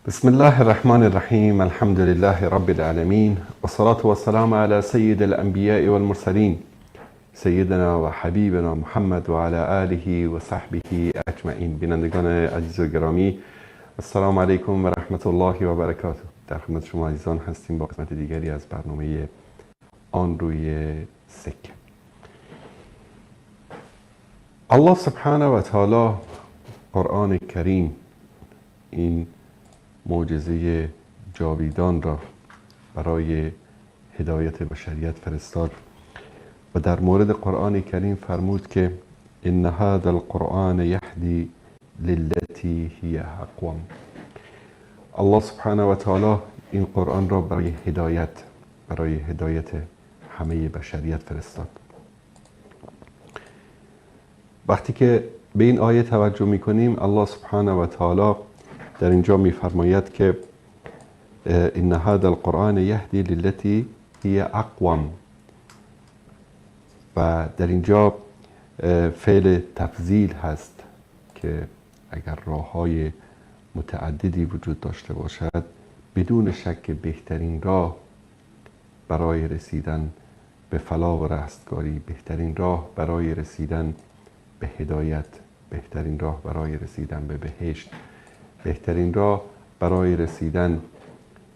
بسم الله الرحمن الرحیم. الحمد لله رب العالمین والصلاة والسلام علی سید الانبیاء والمرسلین سیدنا و حبیبنا محمد و علی آله و صحبه اجمعین. بینندگان عزیز و گرامی، السلام علیکم و رحمت الله و برکاته. در خدمت شما عزیزان هستیم با قسمت دیگری از برنامه آن روی سکه. الله سبحانه و تعالی قرآن کریم، این معجزه جاویدان را برای هدایت بشریت فرستاد و در مورد قرآن کریم فرمود که ان هذا القرآن یهدی للتی هی اقوم. الله سبحانه و تعالی این قرآن را برای هدایت همه بشریت فرستاد. وقتی که به این آیه توجه میکنیم، الله سبحانه و تعالی در اینجا میفرماید که ان هذا القرآن یهدی للتی هی اقوم، و در اینجا فعل تفضیل هست که اگر راه‌های متعددی وجود داشته باشد، بدون شک بهترین راه برای رسیدن به فلاح و رستگاری، بهترین راه برای رسیدن به هدایت، بهترین راه برای رسیدن به بهشت، بهترین راه برای رسیدن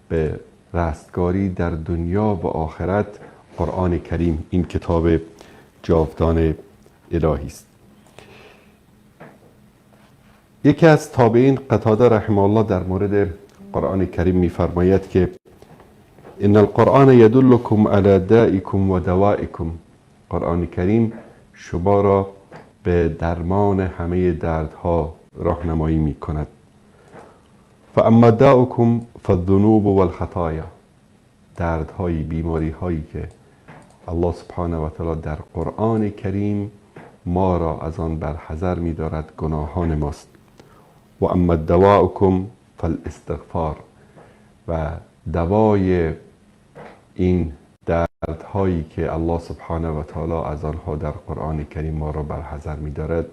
به رستگاری در دنیا و آخرت، قرآن کریم، این کتاب جاودان الهی است. یکی از تابعین، قتاده رحمه الله، در مورد قرآن کریم می‌فرماید که ان القرآن یدلکم علی دائکم و دوائکم. قرآن کریم شما را به درمان همه دردها راهنمایی می‌کند. فاما داؤکم فالذنوب والخطایا. دردهای، بیماری هایی که الله سبحانه و تعالی در قرآن کریم ما را از آن برحذر می دارد، گناهان ماست. و اما دواؤکم فالاستغفار. و دوای این دردهایی که الله سبحانه و تعالی از آنها در قرآن کریم ما را برحذر می دارد،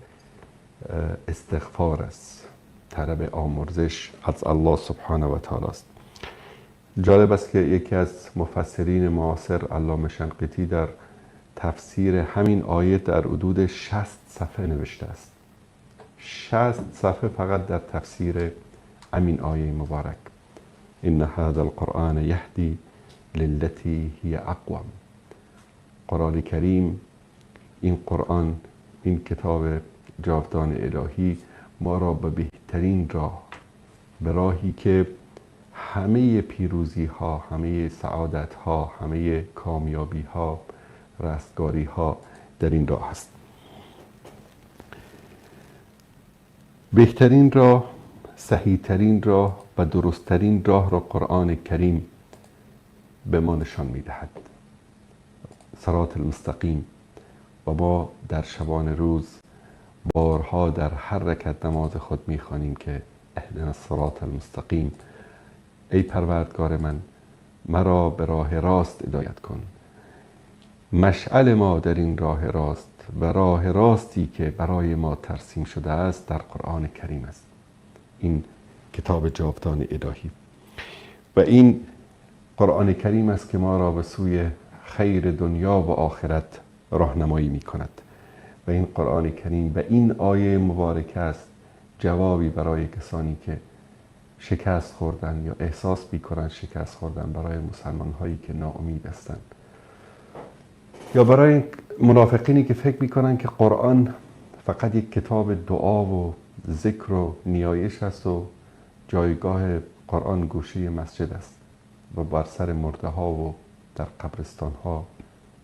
استغفار است، طلب آمرزش از الله سبحانه و تعالی است. جالب است که یکی از مفسرین معاصر، علامه شنقیطی، در تفسیر همین آیه در حدود 60 صفحه نوشته است. 60 صفحه فقط در تفسیر همین آیه مبارک. ان هذا القرآن یهدی للتی هی اقوم. قرآن کریم، این قرآن، این کتاب جاودان الهی، ما را به بهترین راه، به راهی که همه پیروزی ها، همه سعادت ها، همه کامیابی ها، رستگاری ها در این راه است. بهترین راه، صحیح ترین راه و درستترین راه را قرآن کریم به ما نشان می دهد، صراط المستقیم. و ما در شبانه روز بارها در هر رکعت نماز خود می خوانیم که اهدنا الصراط المستقیم، ای پروردگار من، مرا به راه راست هدایت کن. مشعل ما در این راه راست و راه راستی که برای ما ترسیم شده است در قرآن کریم است، این کتاب جاودان الهی. و این قرآن کریم است که ما را به سوی خیر دنیا و آخرت راهنمایی می کند. و این قرآن کریم و این آیه مبارکه است جوابی برای کسانی که شکست خوردن یا احساس می‌کنن شکست خوردن، برای مسلمان هایی که ناامید هستند، یا برای منافقینی که فکر می‌کنن که قرآن فقط یک کتاب دعا و ذکر و نیایش است و جایگاه قرآن گوشه مسجد است و بر سر مرده ها و در قبرستان ها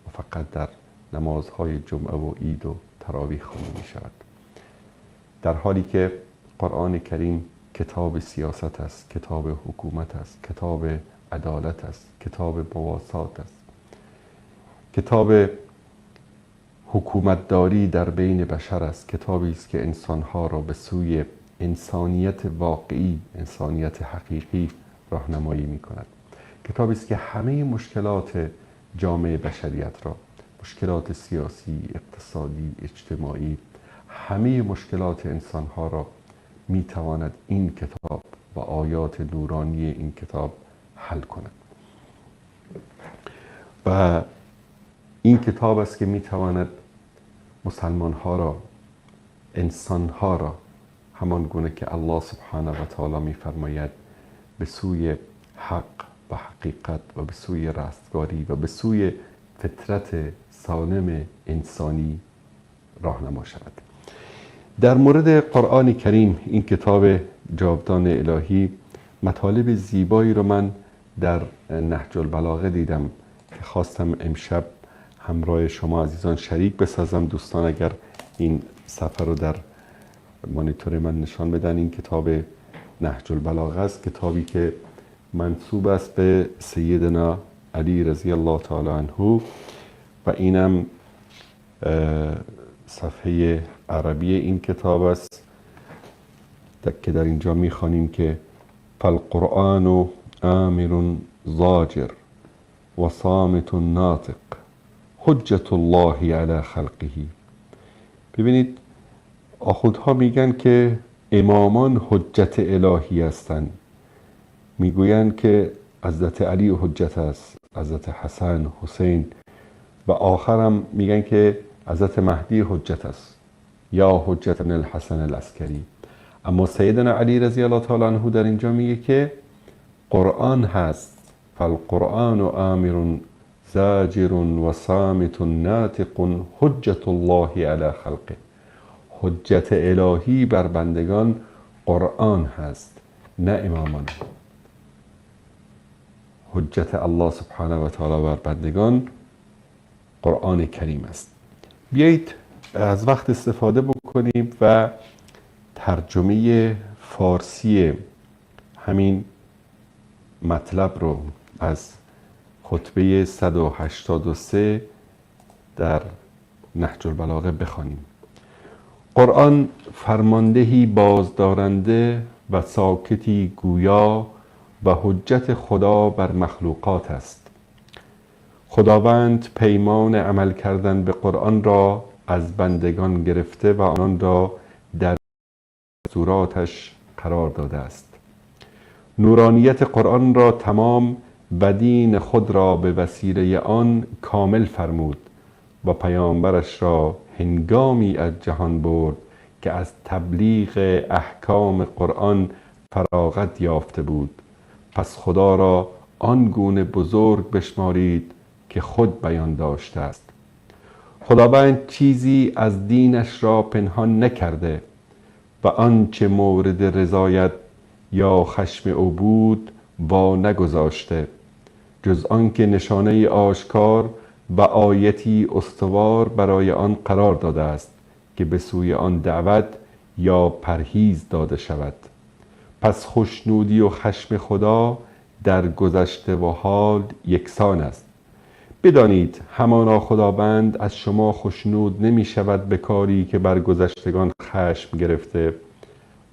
و فقط در نمازهای جمعه و عید و تراویح خوانده می شود، در حالی که قرآن کریم کتاب سیاست است، کتاب حکومت است، کتاب عدالت است، کتاب مواسات است، کتاب حکومتداری در بین بشر است، کتابی است که انسانها را به سوی انسانیت واقعی، انسانیت حقیقی راهنمایی می کند. کتابی است که همه مشکلات جامعه بشریت را، مشکلات سیاسی، اقتصادی، اجتماعی، همه مشکلات انسانها را می تواند این کتاب با و آیات نورانی این کتاب حل کند. و این کتاب است که میتواند مسلمان ها را، انسان ها را، همان گونه که الله سبحانه و تعالی میفرماید، به سوی حق و حقیقت و به سوی رستگاری و به سوی فطرت سالم انسانی راهنما شود. در مورد قرآن کریم، این کتاب جاودان الهی، مطالب زیبایی رو من در نهج البلاغه دیدم که خواستم امشب همراه شما عزیزان شریک بسازم. دوستان اگر این صفحه رو در مانیتور من نشان بدن، این کتاب نهج البلاغه است، کتابی که منسوب است به سیدنا علی رضی الله تعالی عنه، و اینم صفحه عربی این کتاب است که در اینجا میخوانیم که فالقرآن آمر زاجر و صامت ناطق حجت الله علی خلقه. ببینید، آخوندها میگن که امامان حجت الهی هستند، میگویند که حضرت علی حجت است، حضرت حسن، حسین، و آخرم میگن که حضرت مهدی حجت است، یا حجت ابن الحسن العسکری. اما سیدنا علی رضی الله تعالی عنه در اینجا میگه که قرآن هست، فالقرآن آمر زاجر و صامت ناطق حجت الله علی خلقه. حجت الهی بر بندگان قرآن هست، نه امامان. حجت الله سبحانه و تعالی بر بندگان قرآن کریم است. بیایید از وقت استفاده بکنیم و ترجمه فارسی همین مطلب رو از خطبه 183 در نهج البلاغه بخوانیم. قرآن فرماندهی بازدارنده و ساکتی گویا و حجت خدا بر مخلوقات است. خداوند پیمان عمل کردن به قرآن را از بندگان گرفته و آنان را در دستوراتش قرار داده است. نورانیت قرآن را تمام و دین خود را به وسیله آن کامل فرمود و پیامبرش را هنگامی از جهان برد که از تبلیغ احکام قرآن فراغت یافته بود. پس خدا را آن گونه بزرگ بشمارید که خود بیان داشته است. خداوند چیزی از دینش را پنهان نکرده و آنچه مورد رضایت یا خشم او بود وا نگذاشته، جز آنکه نشانه آشکار و آیتی استوار برای آن قرار داده است که به سوی آن دعوت یا پرهیز داده شود. پس خوشنودی و خشم خدا در گذشته و حال یکسان است. بدانید همانا خداوند از شما خوشنود نمی شود به کاری که بر گذشتگان خشم گرفته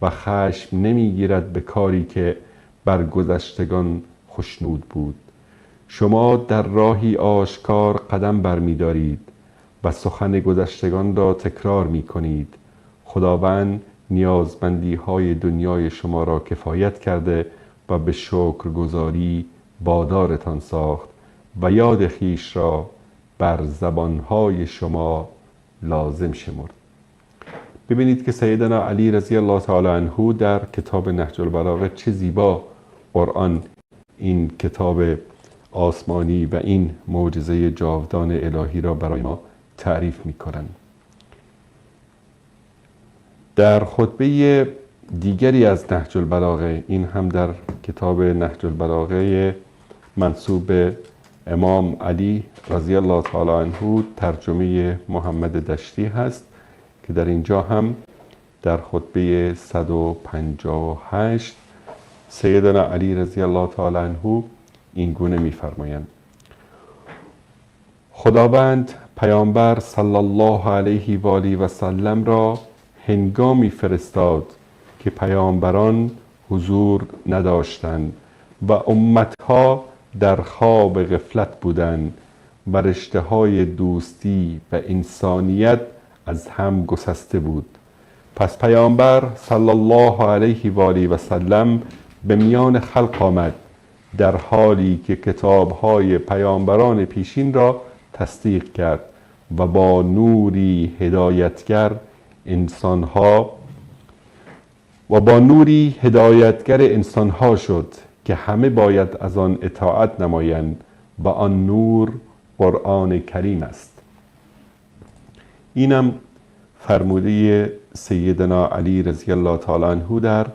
و خشم نمی گیرد به کاری که بر گذشتگان خوشنود بود. شما در راهی آشکار قدم برمی‌دارید و سخن گذشتگان را تکرار می‌کنید. خداوند نیازمندی‌های دنیای شما را کفایت کرده و به شکرگزاری وادارتان ساخت و یاد خویش را بر زبان‌های شما لازم شمرد. ببینید که سیدنا علی رضی الله تعالی عنه در کتاب نهج البلاغه چه زیبا قرآن، این کتاب آسمانی و این معجزه جاودان الهی را برای ما تعریف می‌کنند. در خطبه دیگری از نهج البلاغه، این هم در کتاب نهج البلاغه منسوب امام علی رضی الله تعالی عنه، ترجمه محمد دشتی هست که در اینجا هم در خطبه 158 سیدنا علی رضی الله تعالی عنه این گونه می‌فرمایند: خداوند پیامبر صلی الله علیه و آله و سلم را هنگامی فرستاد که پیامبران حضور نداشتند و امتها در خواب غفلت بودند و رشته‌های دوستی و انسانیت از هم گسسته بود. پس پیامبر صلی الله علیه و آله و سلم به میان خلق آمد، در حالی که کتاب‌های پیامبران پیشین را تصدیق کرد و با نوری هدایتگر انسانها شد که همه باید از آن اطاعت نمایند و آن نور قرآن کریم است. اینم فرموده سیدنا علی رضی الله تعالی عنه در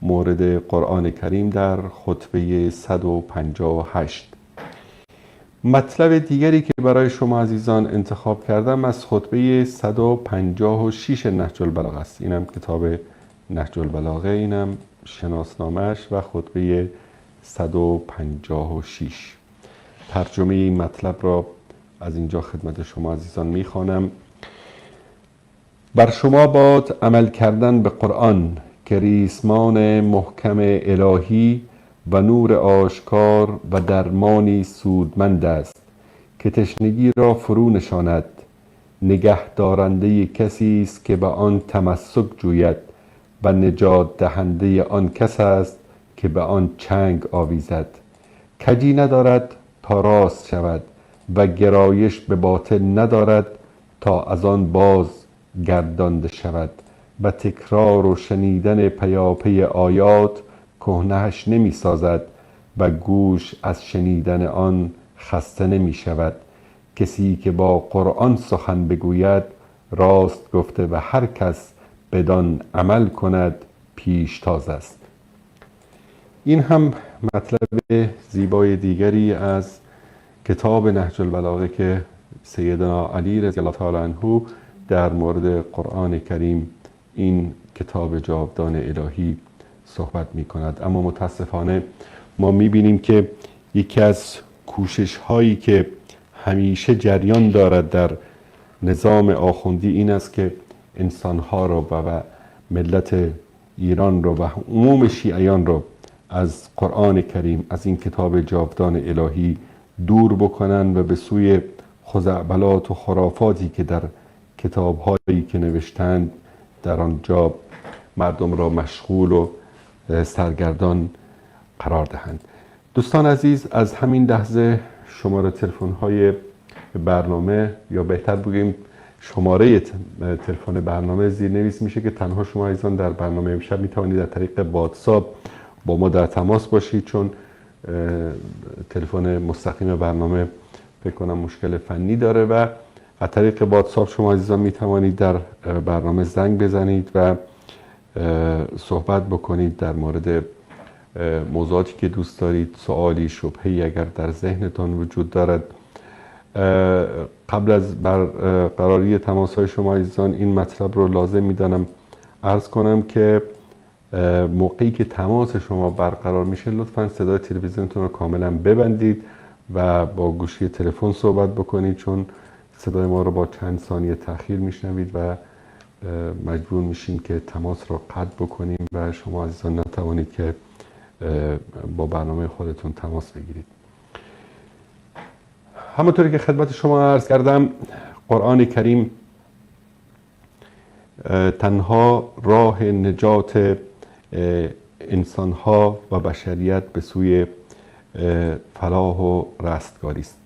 مورد قرآن کریم در خطبه 158. مطلب دیگری که برای شما عزیزان انتخاب کردم از خطبه 156 نهج البلاغه است. اینم کتاب نهج البلاغه، اینم شناسنامه‌اش و خطبه 156. ترجمه این مطلب را از اینجا خدمت شما عزیزان میخوانم. بر شما باد عمل کردن به قرآن که ریسمان محکم الهی و نور آشکار و درمانی سودمند است که تشنگی را فرو نشاند، نگه دارنده کسی است که به آن تمسک جوید و نجات دهنده آن کس است که به آن چنگ آویزد. کجی ندارد تا راست شود و گرایش به باطل ندارد تا از آن باز گردانده شود و تکرار و شنیدن پیاپی آیات کهنه‌اش نمی سازد و گوش از شنیدن آن خسته نمی شود. کسی که با قرآن سخن بگوید راست گفته و هر کس بدان عمل کند پیشتاز است. این هم مطلب زیبای دیگری از کتاب نهج البلاغه که سیدنا علی رضی الله تعالی عنه در مورد قرآن کریم، این کتاب جاودان الهی، صحبت می کند. اما متاسفانه ما می بینیم که یکی از کوشش هایی که همیشه جریان دارد در نظام آخوندی این است که انسانها را و ملت ایران را و عموم شیعیان را از قرآن کریم، از این کتاب جاودان الهی دور بکنن و به سوی خزعبلات و خرافاتی که در کتابهایی که نوشتند در آنجا مردم را مشغول و سرگردان قرار دهند. دوستان عزیز، از همین لحظه شماره تلفن‌های برنامه، یا بهتر بگیم شماره تلفن برنامه زیرنویس میشه که تنها شما عزیزان در برنامه امشب میتوانید در طریق واتساپ با ما در تماس باشید، چون تلفن مستقیم برنامه فکر کنم مشکل فنی داره و از طریق واتساپ شما عزیزان میتوانید در برنامه زنگ بزنید و صحبت بکنید در مورد موضوعاتی که دوست دارید، سوالی، شبهه‌ای اگر در ذهنتان وجود دارد. قبل از برقراری تماس‌های شما عزیزان این مطلب رو لازم میدانم عرض کنم که موقعی که تماس شما برقرار میشه لطفاً صدای تلویزیونتون رو کاملا ببندید و با گوشی تلفن صحبت بکنید، چون صدای ما رو با چند ثانیه تأخیر میشنوید و مجبور میشیم که تماس رو قطع بکنیم و شما عزیزان نتوانید که با برنامه خودتون تماس بگیرید. همونطوری که خدمت شما عرض کردم، قرآن کریم تنها راه نجات انسانها و بشریت به سوی فلاح و رستگاری است.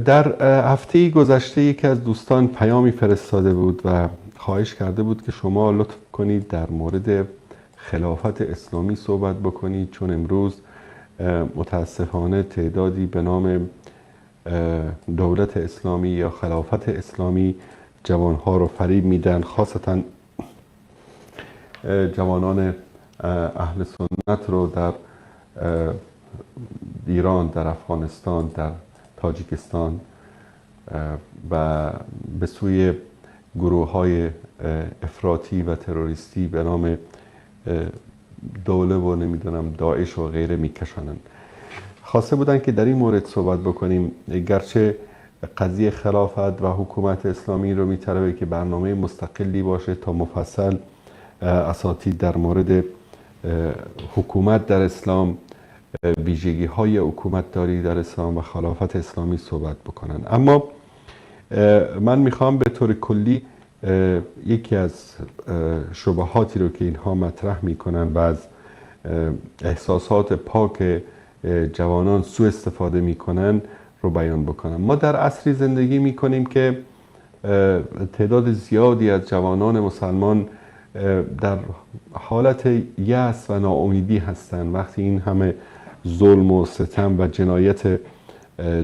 در هفته گذشته یکی از دوستان پیامی فرستاده بود و خواهش کرده بود که شما لطف کنید در مورد خلافت اسلامی صحبت بکنید، چون امروز متاسفانه تعدادی به نام دولت اسلامی یا خلافت اسلامی جوانها رو فریب میدن، خاصتا جوانان اهل سنت رو در ایران، در افغانستان، در تاجیکستان و به سوی گروه های افراطی و تروریستی به نام دوله و نمیدونم داعش و غیره میکشانند. خواسته بودن که در این مورد صحبت بکنیم، گرچه قضیه خلافت و حکومت اسلامی رو میطلبه که برنامه مستقلی باشه تا مفصل اساتید در مورد حکومت در اسلام، ویژگی های حکومت داری در اسلام و خلافت اسلامی صحبت بکنن. اما من میخوام به طور کلی یکی از شبهاتی رو که اینها مطرح میکنن و از احساسات پاک جوانان سوء استفاده میکنن رو بیان بکنم. ما در عصری زندگی میکنیم که تعداد زیادی از جوانان مسلمان در حالت یأس و ناامیدی هستند. وقتی این همه ظلم و ستم و جنایت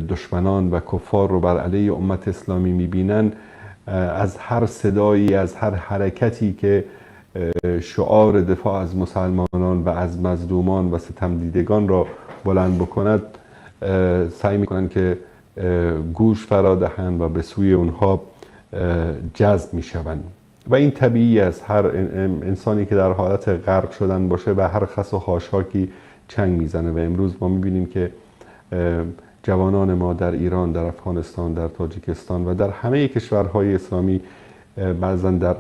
دشمنان و کفار رو بر علیه امت اسلامی میبینن، از هر صدایی، از هر حرکتی که شعار دفاع از مسلمانان و از مظلومان و ستمدیدگان را بلند بکند، سعی میکنن که گوش فرا دهند و به سوی اونها جذب میشوند. و این طبیعی است، هر انسانی که در حالت غرق شدن باشه و هر خس و خاشاکی چنگ میزنه. و امروز ما میبینیم که جوانان ما در ایران، در افغانستان، در تاجیکستان و در همه کشورهای اسلامی بعضا در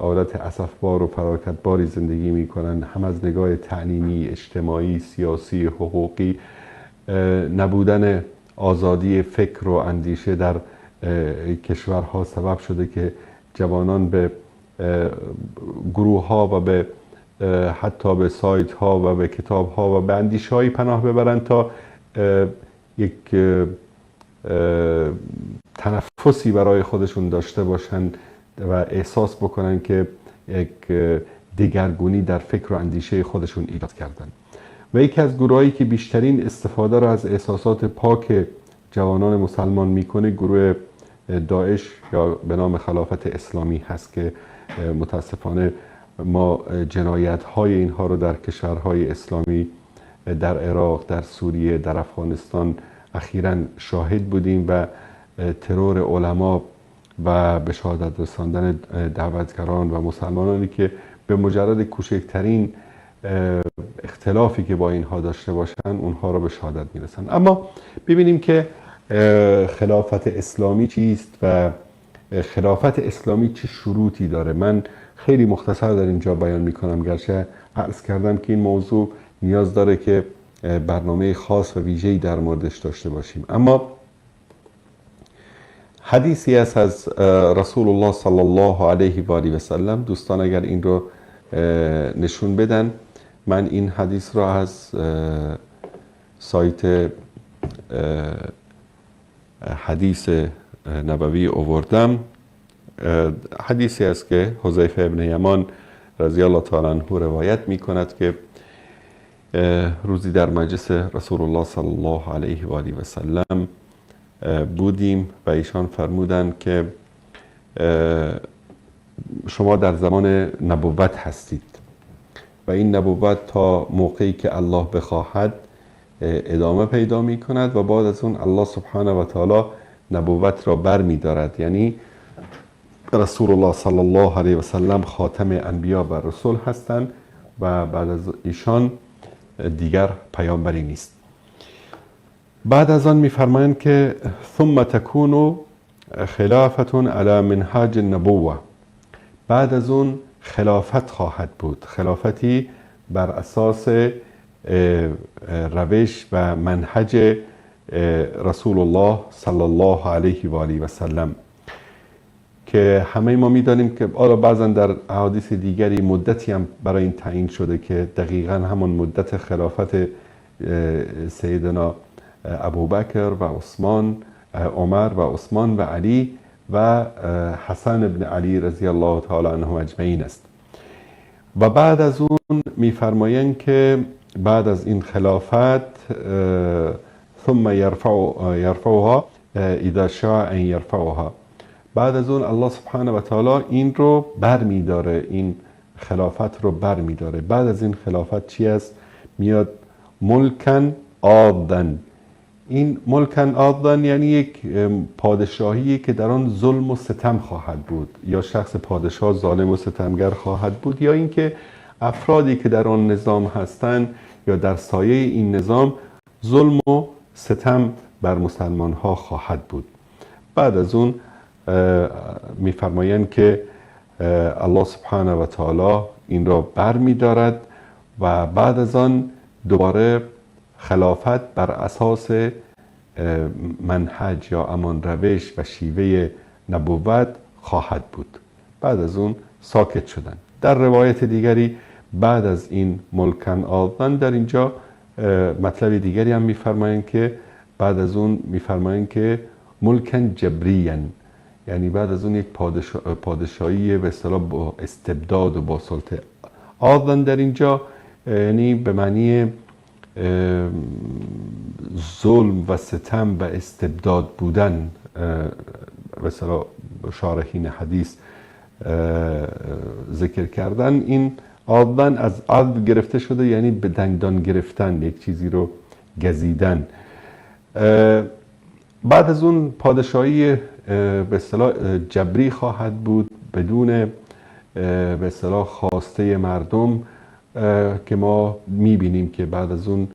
حالت اسفبار و فراکتباری زندگی میکنن، هم از نگاه تعلیمی، اجتماعی، سیاسی، حقوقی. نبودن آزادی فکر و اندیشه در کشورها سبب شده که جوانان به گروه ها و به حتی به سایت ها و به کتاب ها و به اندیشه هایی پناه ببرند تا یک تنفسی برای خودشون داشته باشن و احساس بکنن که یک دگرگونی در فکر و اندیشه خودشون ایجاد کردن. و یکی از گروهایی که بیشترین استفاده را از احساسات پاک جوانان مسلمان میکنه، گروه داعش یا به نام خلافت اسلامی هست که متاسفانه ما جنایت های اینها رو در کشورهای اسلامی، در عراق، در سوریه، در افغانستان اخیراً شاهد بودیم و ترور علما و به شهادت رساندن دعوتگران و مسلمانانی که به مجرد کوچکترین اختلافی که با اینها داشته باشن اونها را به شهادت میرسن. اما ببینیم که خلافت اسلامی چیست و خلافت اسلامی چه شروطی داره. من خیلی مختصر در اینجا بیان میکنم، گرچه عرض کردم که این موضوع نیاز داره که برنامه خاص و ویژه‌ای در موردش داشته باشیم. اما حدیثی است از رسول الله صلی الله علیه و آله و سلم. دوستان اگر این رو نشون بدن، من این حدیث رو از سایت حدیث نبوی آوردم. حدیثی است که حذیفه ابن یمان رضی الله تعالی عنه روایت می کند که روزی در مجلس رسول الله صلی الله علیه و آله و سلم بودیم و ایشان فرمودند که شما در زمان نبوت هستید و این نبوت تا موقعی که الله بخواهد ادامه پیدا می کند و بعد از اون الله سبحانه و تعالی نبوت را بر می دارد. یعنی رسول الله صلی الله علیه و سلم خاتم انبیا و رسول هستند و بعد از ایشان دیگر پیامبری نیست. بعد از آن می‌فرمایند که ثم تکون خلافت علی منهاج النبوه. بعد از اون خلافت خواهد بود، خلافتی بر اساس روش و منهج رسول الله صلی الله علیه و آله و سلم، که همه ما میدانیم که آره بعضا در احادیث دیگری مدتی هم برای این تعیین شده که دقیقا همون مدت خلافت سیدنا ابوبکر و عثمان، عمر و عثمان و علی و حسن ابن علی رضی الله تعالی عنهم اجمعین است. و بعد از اون میفرمایند که بعد از این خلافت ثم یرفعها اذا شاء ان یرفعها، بعد از اون الله سبحانه و تعالی این رو بر میداره، این خلافت رو بر میداره. بعد از این خلافت چی است؟ میاد ملکن عادن. این ملکن عادن یعنی یک پادشاهی که در آن ظلم و ستم خواهد بود، یا شخص پادشاه ظالم و ستمگر خواهد بود، یا اینکه افرادی که در آن نظام هستند یا در سایه این نظام ظلم و ستم بر مسلمان ها خواهد بود. بعد از اون میفرمایند که الله سبحانه و تعالی این را بر میدارد و بعد از آن دوباره خلافت بر اساس منهج یا امان روش و شیوه نبوت خواهد بود. بعد از اون ساکت شدن. در روایت دیگری بعد از این ملکن عاضا در اینجا مطلب دیگری هم میفرمایند که بعد از اون میفرمایند که ملکن جبرین، یعنی بعد از اون یک پادشاهی به اصطلاح با استبداد و با سلطه. عاضا در اینجا یعنی به معنی ظلم و ستم و استبداد بودن، به اصطلاح شارحین حدیث ذکر کردن. این عاضا از عض گرفته شده، یعنی به دندان گرفتن، یک چیزی رو گزیدن. بعد از اون پادشاهی به اصطلاح جبری خواهد بود، بدون به اصطلاح خواسته مردم، که ما میبینیم که بعد از اون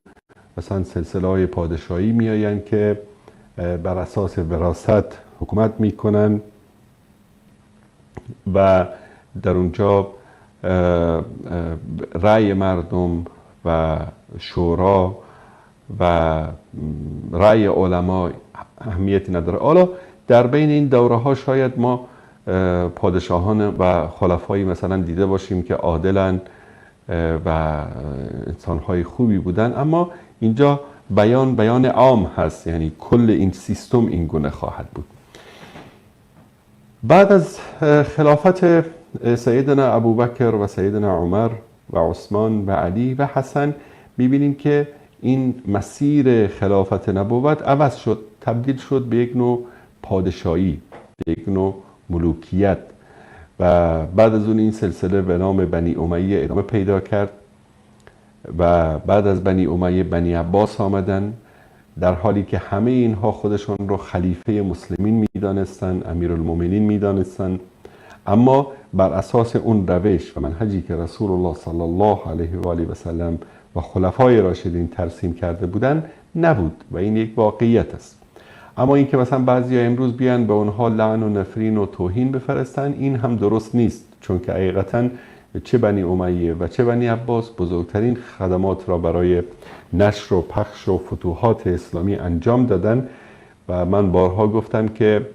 مثلا سلسله های پادشاهی میآیند که بر اساس وراثت حکومت میکنن و در اونجا رأی مردم و شورا و رأی علما اهمیتی نداره. حالا در بین این دوره ها شاید ما پادشاهان و خلفایی مثلا دیده باشیم که عادلن و انسانهای خوبی بودن، اما اینجا بیان عام هست، یعنی کل این سیستم این گونه خواهد بود. بعد از خلافت سیدنا ابوبکر و سیدنا عمر و عثمان و علی و حسن میبینیم که این مسیر خلافت نبوت عوض شد، تبدیل شد به یک نوع پادشاهی، به یک نوع ملوکیت. و بعد از اون این سلسله به نام بنی امیه ادامه پیدا کرد و بعد از بنی امیه بنی عباس آمدن، در حالی که همه اینها خودشان رو خلیفه مسلمین میدانستند، امیرالمومنین میدانستند، اما بر اساس اون روش و منهجی که رسول الله صلی الله علیه و آله و سلم و خلفای راشدین ترسیم کرده بودند نبود و این یک واقعیت است. اما اینکه مثلا بعضیا امروز بیان به اونها لعن و نفرین و توهین بفرستن، این هم درست نیست، چون که حقیقتا چه بنی امیه و چه بنی عباس بزرگترین خدمات را برای نشر و پخش و فتوحات اسلامی انجام دادن. و من بارها گفتم که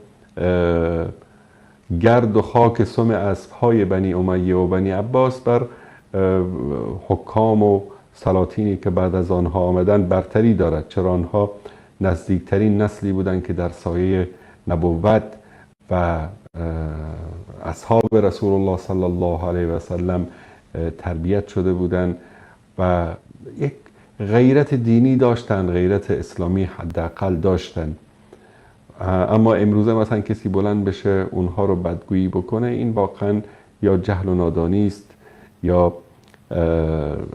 گرد و خاک سم اسب‌های بنی امیه و بنی عباس بر حکام و سلاطینی که بعد از آنها آمدن برتری دارد، چرا آنها نزدیکترین نسلی بودند که در سایه نبوت و اصحاب رسول الله صلی الله علیه و سلم تربیت شده بودند و یک غیرت دینی داشتند، غیرت اسلامی حداقل داشتند. اما امروزه مثلا کسی بلند بشه اونها رو بدگویی بکنه، این واقعا یا جهل و نادانی است یا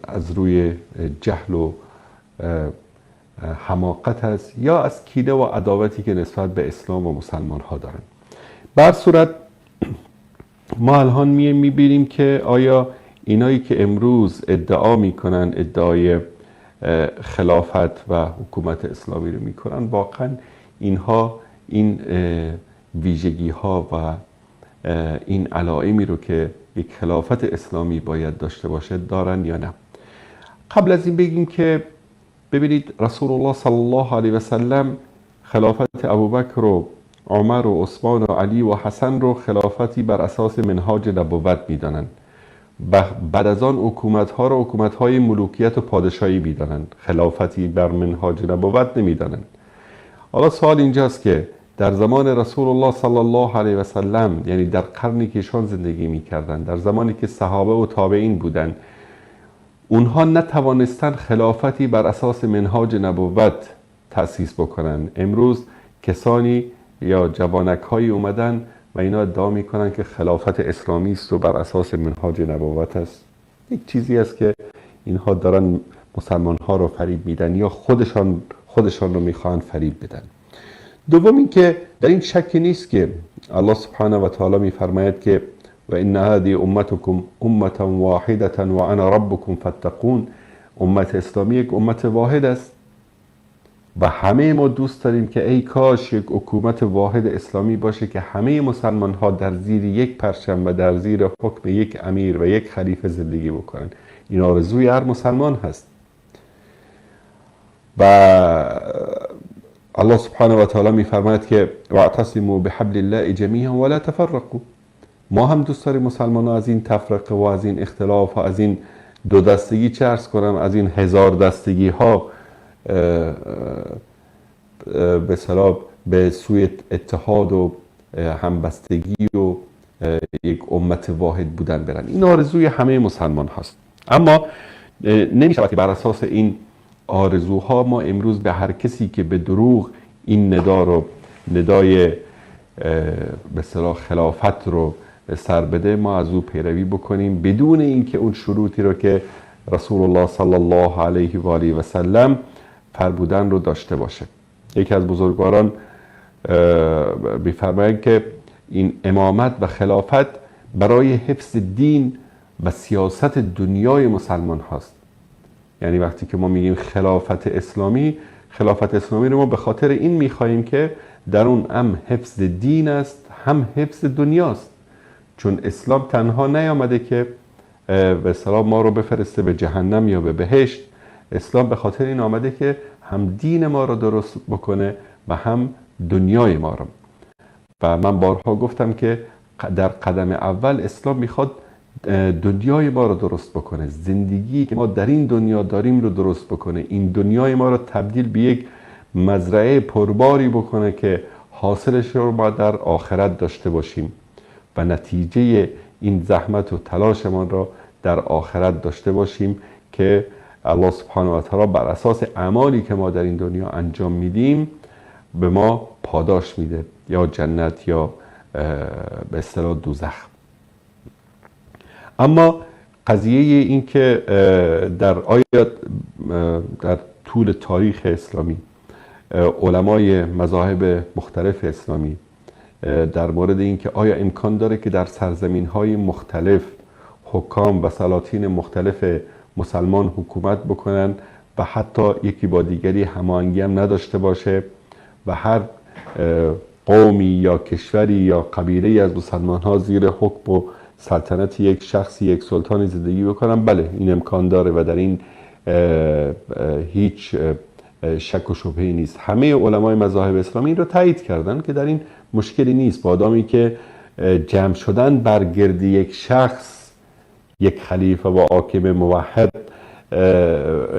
از روی جهل و حماقت است یا از کینه و عداوتی که نسبت به اسلام و مسلمان ها دارن. بر صورت ما الان میبینیم که آیا اینایی که امروز ادعا میکنن، ادعای خلافت و حکومت اسلامی رو میکنن، واقعا اینها این ویژگی ها و این علائمی رو که یک خلافت اسلامی باید داشته باشه دارن یا نه. قبل از این بگیم که ببینید رسول الله صلی الله علیه و سلم خلافت ابوبکر و عمر و عثمان و علی و حسن رو خلافتی بر اساس منهاج نبوت میدانند. بعد از آن حکومت ها رو حکومت های ملوکیت و پادشاهی میدانند، خلافتی بر منهاج نبوت نمیدانند. حالا سوال اینجاست که در زمان رسول الله صلی الله علیه و سلم، یعنی در قرنی که ایشان زندگی میکردند، در زمانی که صحابه و تابعین بودند، اونها نتوانستند خلافتی بر اساس منهاج نبوت تأسیس بکنن. امروز کسانی یا جوانک هایی اومدن و اینا ادعا میکنن که خلافت اسلامی است و بر اساس منهاج نبوت است. یک چیزی است که اینها دارن مسلمان ها رو فریب میدن یا خودشان رو میخوان فریب بدن. دوم اینکه در این شکی نیست که الله سبحانه و تعالی میفرماید که و ان هذه امتکم امه واحده و انا ربکم فاتقون. امت اسلامی یک امت واحد است و همه ما دوست داریم که ای کاش یک حکومت واحد اسلامی باشه که همه مسلمان ها در زیر یک پرچم و در زیر حکم یک امیر و یک خلیفه زندگی بکنن. این آرزوی هر مسلمان هست. و الله سبحانه و تعالی میفرماید که واعتصموا بحبل الله جمیعا ولا تفرقوا. ما هم دوست داریم مسلمان ها از این تفرقه و از این اختلاف و از این دو دستگی، چه عرض کنم، از این هزار دستگی ها به اصطلاح به سوی اتحاد و همبستگی و یک امت واحد بودن برن. این آرزوی همه مسلمان هاست. اما نمی‌شود که بر اساس این آرزوها ما امروز به هر کسی که به دروغ این ندا رو، ندای به اصطلاح خلافت رو سر بده، ما از او پیروی بکنیم بدون اینکه اون شروطی رو که رسول الله صلی الله علیه و آله و سلم فرمودن رو داشته باشه. یکی از بزرگواران می‌فرمایند که این امامت و خلافت برای حفظ دین و سیاست دنیای مسلمان هاست. یعنی وقتی که ما میگیم خلافت اسلامی، خلافت اسلامی رو ما به خاطر این میخواییم که در اون هم حفظ دین است هم حفظ دنیاست، چون اسلام تنها نیامده که به اصطلاح ما رو بفرسته به جهنم یا به بهشت. اسلام به خاطر این آمده که هم دین ما رو درست بکنه و هم دنیای ما رو. و من بارها گفتم که در قدم اول اسلام میخواد دنیای ما رو درست بکنه، زندگی که ما در این دنیا داریم رو درست بکنه، این دنیای ما رو تبدیل به یک مزرعه پرباری بکنه که حاصلش رو ما در آخرت داشته باشیم و نتیجه این زحمت و تلاشمان را در آخرت داشته باشیم که الله سبحانه و تعالی بر اساس اعمالی که ما در این دنیا انجام میدیم به ما پاداش میده، یا جنت یا به اصطلاح دوزخ. اما قضیه این که در آیات در طول تاریخ اسلامی علمای مذاهب مختلف اسلامی در مورد اینکه آیا امکان داره که در سرزمین‌های مختلف حکام و سلاطین مختلف مسلمان حکومت بکنن و حتی یکی با دیگری هماهنگی هم نداشته باشه و هر قومی یا کشوری یا قبیله‌ای از مسلمان‌ها زیر حکم و سلطنت یک شخصی، یک سلطانی زندگی بکنن، بله این امکان داره و در این هیچ شک و شبهه‌ای نیست. همه علمای مذاهب اسلامی این رو تایید کردن که در این مشکلی نیست. با آدمی که جمع شدن بر گرد یک شخص، یک خلیفه و حاکم موحد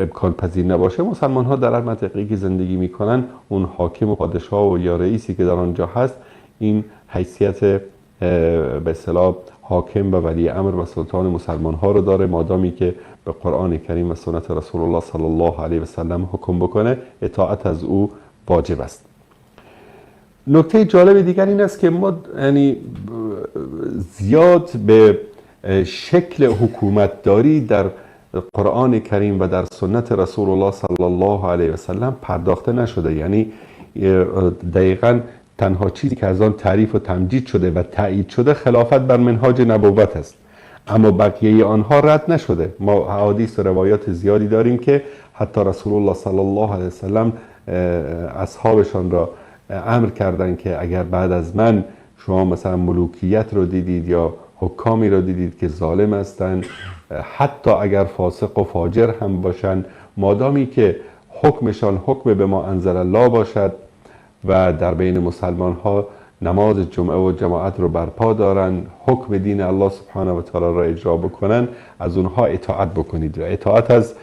امکان پذیر نباشه، مسلمان ها در هر منطقه‌ای که زندگی میکنن اون حاکم و پادشاه و یا رئیسی که در آنجا هست این حیثیت به اصطلاح حاکم و ولی امر و سلطان مسلمان ها رو داره، مادامی که به قرآن کریم و سنت رسول الله صلی الله علیه و سلم حکم بکنه اطاعت از او واجب است. نکته جالب دیگر این است که ما یعنی زیاد به شکل حکومتداری در قرآن کریم و در سنت رسول الله صلی الله علیه و سلم پرداخته نشده. یعنی دقیقاً تنها چیزی که از آن تعریف و تمجید شده و تایید شده خلافت بر منهاج نبوت است، اما بقیه آنها رد نشده. ما احادیث و روایات زیادی داریم که حتی رسول الله صلی الله علیه و سلم اصحابشان را امر کردند که اگر بعد از من شما مثلا ملوکیت رو دیدید یا حکامی رو دیدید که ظالم هستند، حتی اگر فاسق و فاجر هم باشند، مادامی که حکمشان حکم به ما انزل الله باشد و در بین مسلمان ها نماز جمعه و جماعت رو برپا دارن، حکم دین الله سبحانه و تعالی را اجرا بکنن، از اونها اطاعت بکنید. و اطاعت از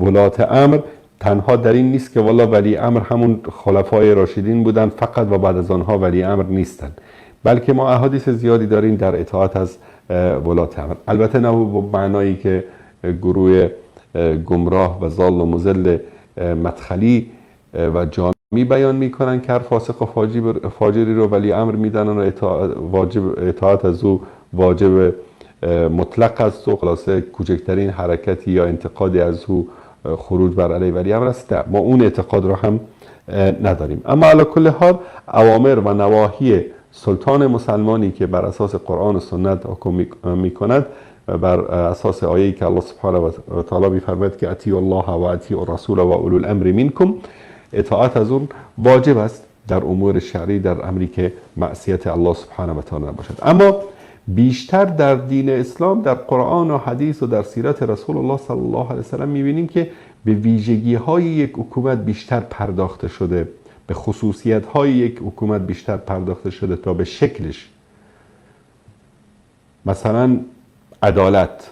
ولات امر تنها در این نیست که والا ولی امر همون خلفای راشدین بودن فقط و بعد از آنها ولی امر نیستن، بلکه ما احادیث زیادی داریم در اطاعت از ولات امر. البته نه به معنایی که گروه گمراه و ضال و مضل مدخلی و جامی بیان میکنن که هر فاسق و فاجری رو ولی امر میدنن و اطاعت از او واجب مطلق است و خلاصه کوچکترین حرکتی یا انتقادی از او خروج بر علیه ولی امر است. ما اون اعتقاد رو هم نداریم. اما علی کل حال اوامر و نواهی سلطان مسلمانی که بر اساس قرآن و سنت حکم میکند، بر اساس آیه‌ای که الله سبحانه و تعالی میفرماید که اطیعوا الله و اطیعوا الرسول و اولو الامر منکم، اطاعت از اون واجب است در امور شرعی، در امری که معصیت الله سبحانه و تعالی نباشد. اما بیشتر در دین اسلام، در قرآن و حدیث و در سیرت رسول الله صلی الله علیه و سلم می‌بینیم که به ویژگی‌های یک حکومت بیشتر پرداخته شده، به خصوصیت‌های یک حکومت بیشتر پرداخته شده تا به شکلش. مثلا عدالت،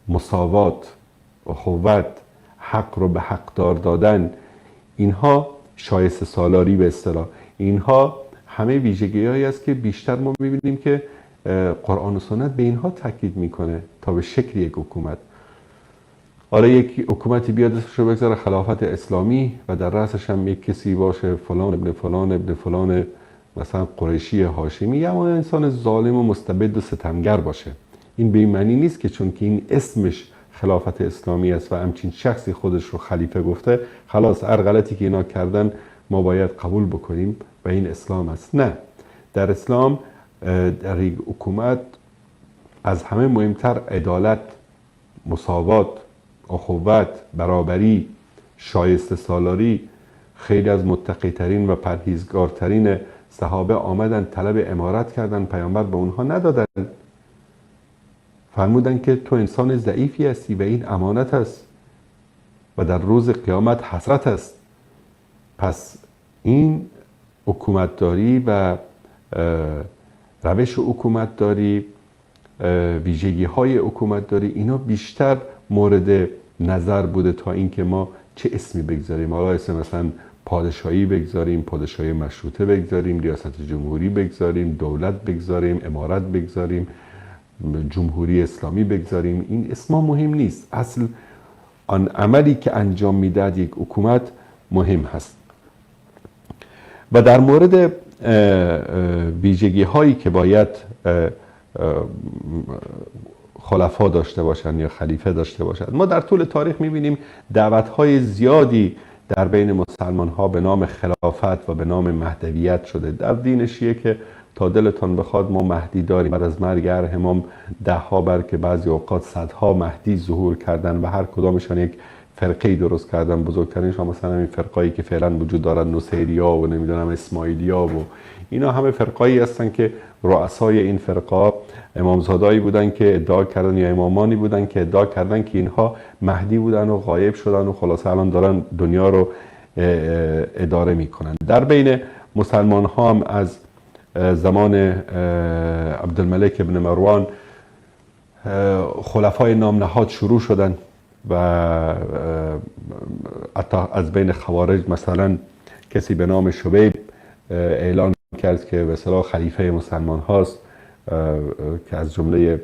مساوات، اخوت، حق رو به حقدار دادن، اینها شایسته سالاری به اصطلاح، اینها همه ویژگی‌هایی است که بیشتر ما می‌بینیم که قرآن و سنت به اینها تاکید میکنه تا به شکل یک حکومت. آره، یک حکومتی بیاد اسمش رو بگذاره خلافت اسلامی و در رأسش هم یک کسی باشه فلان ابن فلان ابن فلان، مثلا قریشی هاشمی، یا انسان ظالم و مستبد و ستمگر باشه. این به این معنی نیست که چون که این اسمش خلافت اسلامی است و همچین شخصی خودش رو خلیفه گفته، خلاص هر غلطی که اینا کردن ما باید قبول بکنیم و این اسلام است. نه، در اسلام در یک حکومت از همه مهمتر عدالت، مساوات، اخوت، برابری، شایسته سالاری. خیلی از متقی ترین و پرهیزگارترین صحابه آمدن طلب امارت کردن، پیامبر به اونها ندادن، فرمودن که تو انسان ضعیفی هستی و این امانت است و در روز قیامت حسرت است. پس این حکومتداری و روش حکومتداری، ویژگی های حکومتداری، اینا بیشتر مورد نظر بوده تا اینکه ما چه اسمی بگذاریم. حالا اسم مثلا پادشاهی بگذاریم، پادشاهی مشروطه بگذاریم، ریاست جمهوری بگذاریم، دولت بگذاریم، امارت بگذاریم، جمهوری اسلامی بگذاریم، این اسما مهم نیست. اصل آن عملی که انجام میداد یک حکومت مهم هست. و در مورد ویژگی هایی که باید خلفا داشته باشند یا خلیفه داشته باشند، ما در طول تاریخ میبینیم دعوت های زیادی در بین مسلمان ها به نام خلافت و به نام مهدویت شده. در دین شیعه که تا دلتان بخواد ما مهدی داریم. بعد از مرگ هر امام ده ها بر که بعضی اوقات صدها مهدی ظهور کردن و هر کدامشان یک فرقه‌ای درست کردن. بزرگترینشان مثلا این فرقایی که فعلا وجود دارن، نصیریا و نمیدونم اسماعیلیا و اینا، همه فرقایی هستن که رؤسای این فرقا امامزادهایی بودن که ادعا کردن یا امامانی بودن که ادعا کردن که اینها مهدی بودن و غایب شدن و خلاصه الان دارن دنیا رو اداره میکنن. در بین مسلمان ها هم از زمان عبدالملک ابن مروان خلفای نامنهاد شروع شدن و حتی از بین خوارج مثلا کسی به نام شبیب اعلان کرد که به اصطلاح خلیفه مسلمان هاست، که از جمله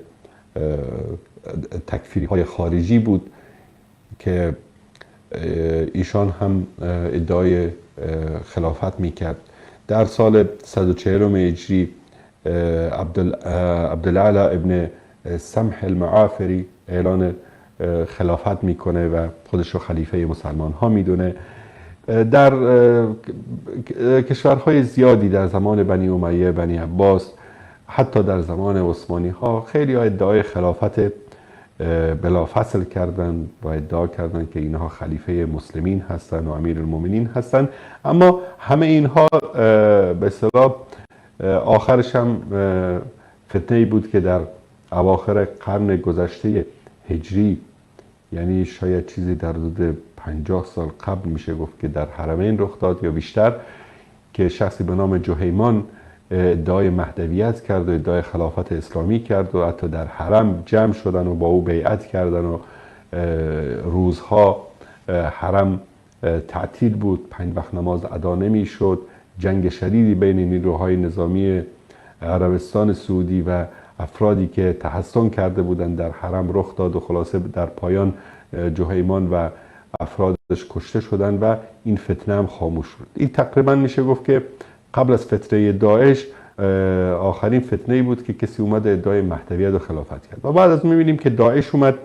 تکفیری های خارجی بود که ایشان هم ادعای خلافت میکرد. در سال 140 هجری عبدالعلا ابن سمح المعافری اعلان خلافت میکنه و خودش رو خلیفه مسلمان ها میدونه. در کشورهای زیادی در زمان بنی امیه، بنی عباس، حتی در زمان عثمانی ها خیلی ها ادعای خلافت بلافصل کردن و ادعا کردن که اینها خلیفه مسلمین هستند و امیرالمومنین هستند. اما همه اینها به اصطلاح آخرش هم فتنه‌ای بود که در اواخر قرن گذشته هجری، یعنی شاید چیزی در حدود 50 سال قبل میشه گفت که در حرمین رخ داد یا بیشتر، که شخصی به نام جهیمان ادعای مهدویت کرد و ادعای خلافت اسلامی کرد و حتی در حرم جمع شدن و با او بیعت کردن و روزها حرم تعطیل بود، 5 وقت نماز ادا نمیشد، جنگ شدیدی بین نیروهای نظامی عربستان سعودی و افرادی که تحصن کرده بودند در حرم رخ داد و خلاصه در پایان جهیمان و افرادش کشته شدند و این فتنه هم خاموش شد. این تقریبا میشه گفت که قبل از فتنه داعش آخرین فتنه‌ای بود که کسی اومد ادعای مهدویت و خلافت کرد. و بعد از میبینیم که داعش اومد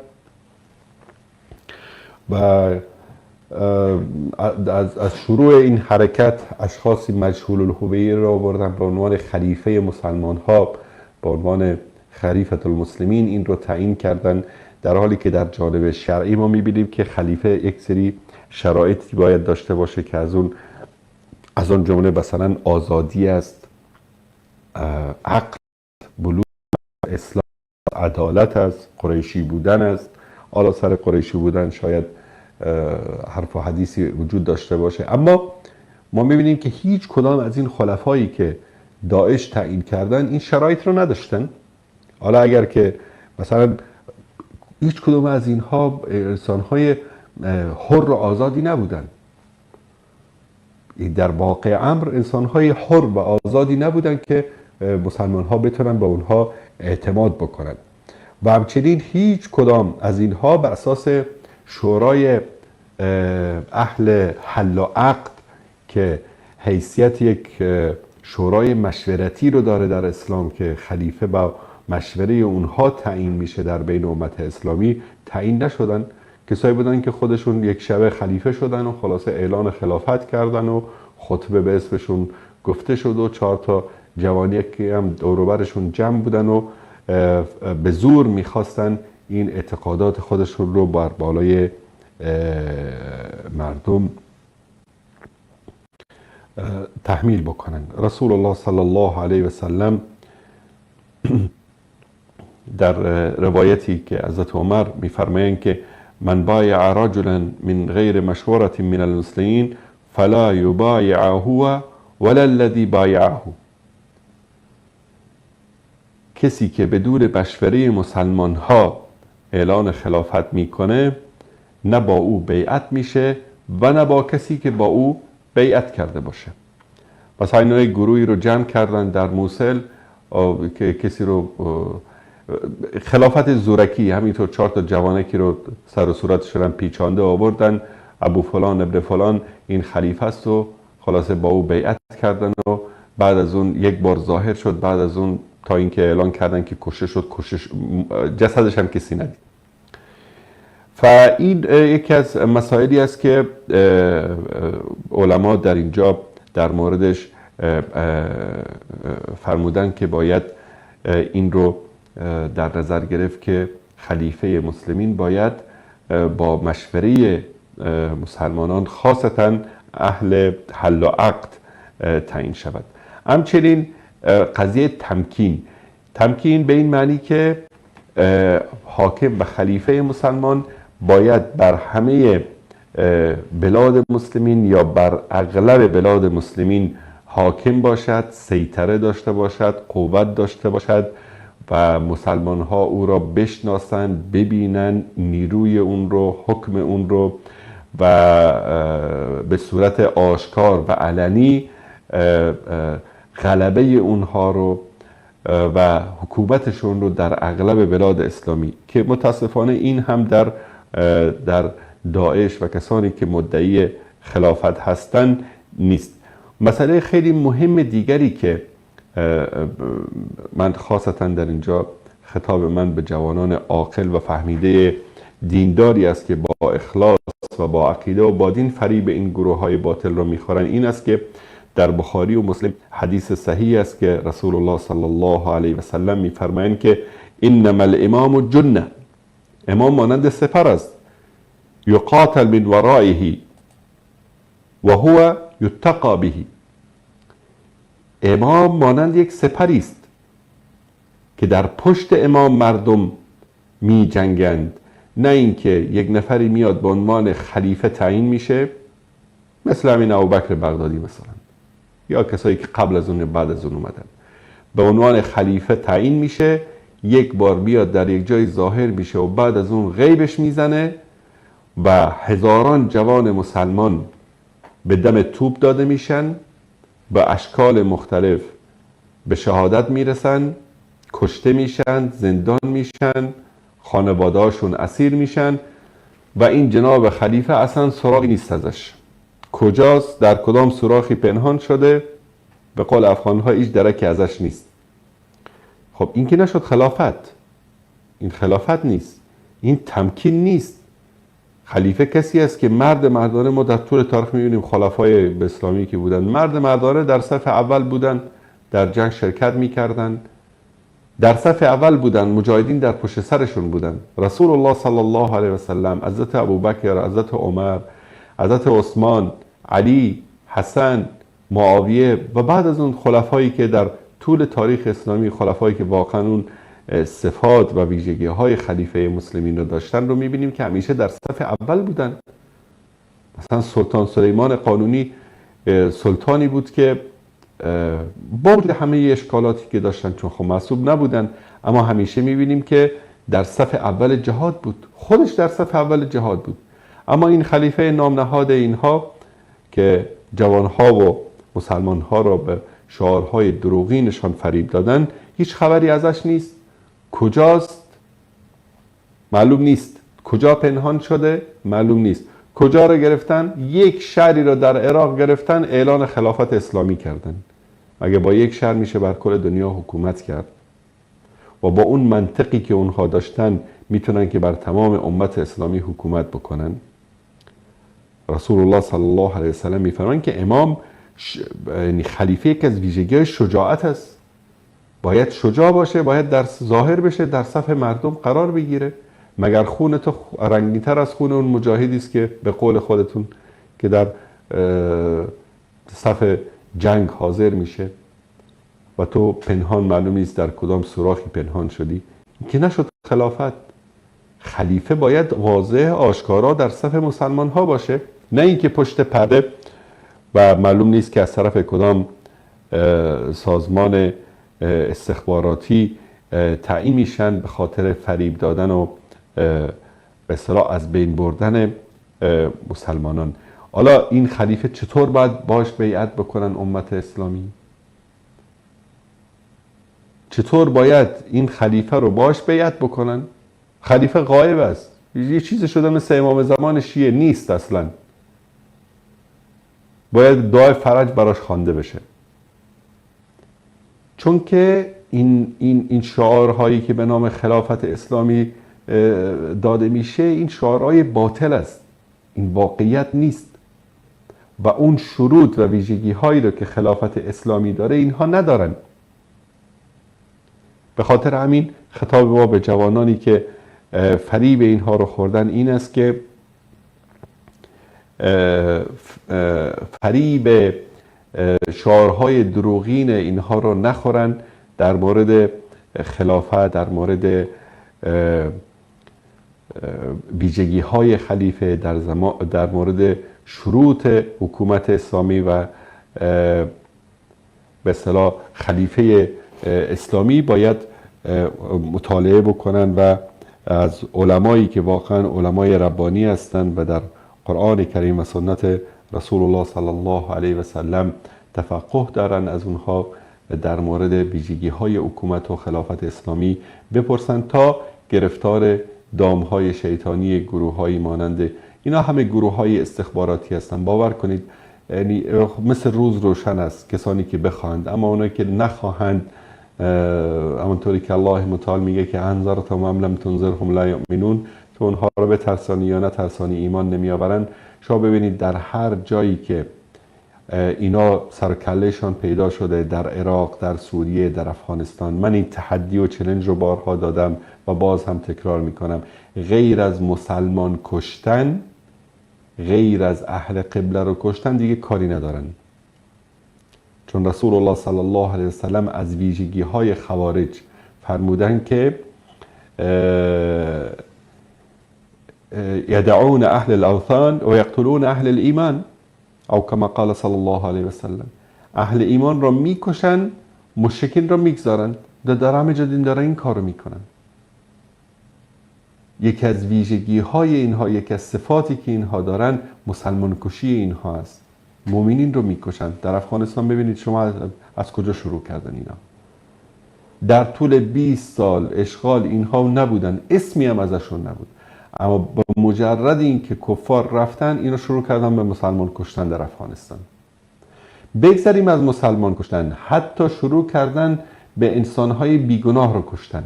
و از شروع این حرکت اشخاصی مجهول الهویه را آوردن به عنوان خلیفه مسلمان ها، به عنوان خلیفة المسلمین این رو تعیین کردن، در حالی که در جانب شرعی ما میبینیم که خلیفه یک سری شرایطی باید داشته باشه که از آن جمله مثلا آزادی است، عقل، بلوغ، اسلام، عدالت است، قریشی بودن است. حالا سر قریشی بودن شاید حرف و حدیثی وجود داشته باشه، اما ما میبینیم که هیچ کدام از این خلفایی که داعش تعیین کردن این شرایط رو نداشتن. حالا اگر که مثلا هیچ کدوم از اینها انسانهای حر و آزادی نبودن، در واقع امر انسانهای حر و آزادی نبودن که مسلمانها بتونن به اونها اعتماد بکنن. و همچنین هیچ کدام از اینها بر اساس شورای اهل حل و عقد که حیثیت یک شورای مشورتی رو داره در اسلام که خلیفه با مشوره اونها تعیین میشه در بین امت اسلامی، تعیین نشدن. کسایی بودن که خودشون یک شبه خلیفه شدن و خلاصه اعلان خلافت کردن و خطبه به اسمشون گفته شد و 4 تا جوانی که هم دور و برشون جمع بودن و به زور میخواستن این اعتقادات خودشون رو بر بالای مردم تحمیل بکنن. رسول الله صلی الله علیه و سلم در روایتی که حضرت عمر میفرمایند که من بایع رجلا من غیر مشورة من المسلمین فلا یبایع هو ولا الذی بایعه. کسی که بدون مشوره مسلمان ها اعلان خلافت میکنه، نه با او بیعت میشه و نه با کسی که با او بیعت کرده باشه. پس اینا یک گروهی رو جمع کردن در موصل که کسی رو خلافت زورکی، همینطور 4 تا جوانکی رو سر و صورتشون پیچانده آوردن، ابو فلان ابن فلان این خلیفه است و خلاصه با او بیعت کردن و بعد از اون یک بار ظاهر شد، بعد از اون تا اینکه اعلان کردن که کشته شد، جسدش هم کسی ندید. فاین یکی از مسائلی است که علما در اینجا در موردش فرمودن که باید این رو در نظر گرفت که خلیفه مسلمین باید با مشوره مسلمانان خاصتا اهل حل و عقد تعیین شود. همچنین قضیه تمکین، تمکین به این معنی که حاکم و خلیفه مسلمان باید بر همه بلاد مسلمین یا بر اغلب بلاد مسلمین حاکم باشد، سیطره داشته باشد، قوت داشته باشد و مسلمان ها او را بشناسند، ببینند نیروی اون رو، حکم اون رو و به صورت آشکار و علنی غلبه اونها رو و حکومتشون رو در اغلب بلاد اسلامی، که متاسفانه این هم در داعش و کسانی که مدعی خلافت هستند نیست. مسئله خیلی مهم دیگری که من خاصتا در اینجا خطاب من به جوانان عاقل و فهمیده دینداری است که با اخلاص و با عقیده و با دین فریب این گروه های باطل رو میخورن، این است که در بخاری و مسلم حدیث صحیح است که رسول الله صلی الله علیه و سلم میفرمایند که انما الامام جنه، امام مانند سپر است، یقاتل من ورائه و هو یتقی به. امام مانند یک سپری است که در پشت امام مردم می جنگند، نه اینکه یک نفری میاد به عنوان خلیفه تعیین میشه، مثل همین ابوبکر بغدادی مثلا، یا کسایی که قبل از اون بعد از اون اومدن، به عنوان خلیفه تعیین میشه، یک بار بیاد در یک جای ظاهر میشه و بعد از اون غیبش میزنه و هزاران جوان مسلمان به دم توپ داده میشن، به اشکال مختلف به شهادت میرسن، کشته میشن، زندان میشن، خانواده‌هاشون اسیر میشن و این جناب خلیفه اصلا سراغی نیست ازش، کجاست، در کدام سوراخی پنهان شده، به قول افغان‌ها هیچ درکی ازش نیست. خب این که نشد خلافت، این خلافت نیست، این تمکین نیست. خلیفه کسی است که مرد مردانه، ما در طول تاریخ می‌بینیم خلفای اسلامی که بودن مرد مردانه در صف اول بودن، در جنگ شرکت می‌کردن، در صف اول بودن، مجاهدین در پشت سرشون بودن. رسول الله صلی الله علیه و سلم، حضرت ابوبکر، حضرت عمر، حضرت عثمان، علی، حسن، معاویه و بعد از اون خلفایی که در طول تاریخ اسلامی، خلفایی که واقعا اون صفات و ویژگی های خلیفه مسلمین رو داشتن رو میبینیم که همیشه در صف اول بودن. مثلا سلطان سلیمان قانونی سلطانی بود که با همه اشکالاتی که داشتن، چون خب معصوم نبودن، اما همیشه میبینیم که در صف اول جهاد بود، خودش در صف اول جهاد بود. اما این خلیفه نامنهاد اینها که جوانها و مسلمانها را به شعارهای دروغینشان فریب دادن، هیچ خبری ازش نیست. کجاست؟ معلوم نیست. کجا پنهان شده؟ معلوم نیست. کجا را گرفتن؟ یک شهری را در عراق گرفتن، اعلان خلافت اسلامی کردن. مگه با یک شهر میشه بر کل دنیا حکومت کرد؟ و با اون منطقی که اونها داشتن میتونن که بر تمام امت اسلامی حکومت بکنن؟ رسول الله صلی الله علیه وسلم میفرمان که امام یعنی خلیفه یکی از ویژگی‌های شجاعت است. باید شجاع باشه، باید در ظاهر بشه، در صف مردم قرار بگیره. مگر خون تو رنگین‌تر از خون اون مجاهدی است که به قول خودتون که در صف جنگ حاضر میشه و تو پنهان معلوم نیست در کدام سوراخی پنهان شدی؟ که نشد خلافت. خلیفه باید واضح آشکارا در صف مسلمان ها باشه، نه اینکه پشت پرده و معلوم نیست که از طرف کدام سازمان استخباراتی تعیین میشن به خاطر فریب دادن و به اصطلاح از بین بردن مسلمانان. حالا این خلیفه چطور باید باش بیعت بکنن امت اسلامی؟ چطور باید این خلیفه رو باش بیعت بکنن؟ خلیفه غایب است، یه چیز شده مثل امام زمان شیعه نیست اصلا. باید دعای فرج براش خوانده بشه، چون که این شعارهایی که به نام خلافت اسلامی داده میشه، این شعارهای باطل است، این واقعیت نیست و اون شروط و ویژگی هایی رو که خلافت اسلامی داره اینها ندارن. به خاطر همین خطاب ما به جوانانی که فریب اینها رو خوردن این است که فریب شعارهای دروغین اینها رو نخورن در مورد خلافت، در مورد ویژگی های خلیفه، در مورد شروط حکومت اسلامی و به اصطلاح خلیفه اسلامی باید مطالعه بکنن و از علمایی که واقعا علمای ربانی هستند و در قرآن کریم و سنت رسول الله صلی الله علیه و سلم تفقه دارن، از اونها در مورد ویژگی های حکومت و خلافت اسلامی بپرسن تا گرفتار دامهای شیطانی گروه مانند اینا. همه گروه های استخباراتی هستن، باور کنید، یعنی مثل روز روشن است کسانی که بخواهند. اما اونایی که نخواهند، همونطوری که الله متعال میگه که انذرتهم ام لم تنذرهم لا یؤمنون، تو اونها رو بترسانی یا نترسانی ایمان نمیآورند. شما ببینید در هر جایی که اینا سرکلهشان پیدا شده، در عراق، در سوریه، در افغانستان، من این تحدی و چلنج رو بارها دادم و باز هم تکرار میکنم، غیر از مسلمان کشتن، غیر از اهل قبله رو کشتن دیگه کاری ندارن. چون رسول الله صلی الله علیه وسلم از ویژگی های خوارج فرمودن که یدعون اهل الاوثان و یقتلون اهل الایمان، او کما قال صلی الله علیه وسلم، اهل ایمان را میکشن، مشرکین را میگذارن. در همه جا دین دارن این کارو میکنن. یکی از ویژگی های اینها، یکی از صفاتی که اینها دارن، مسلمان کشی اینها است. مؤمنین رو میکشن. در افغانستان ببینید شما از کجا شروع کردن اینا. در طول 20 سال اشغال اینها نبودن، اسمی هم ازشون نبود، اما با مجرد اینکه کفار رفتن اینا شروع کردن به مسلمان کشتن در افغانستان. بگذریم از مسلمان کشتن، حتی شروع کردن به انسانهای بیگناه رو کشتن.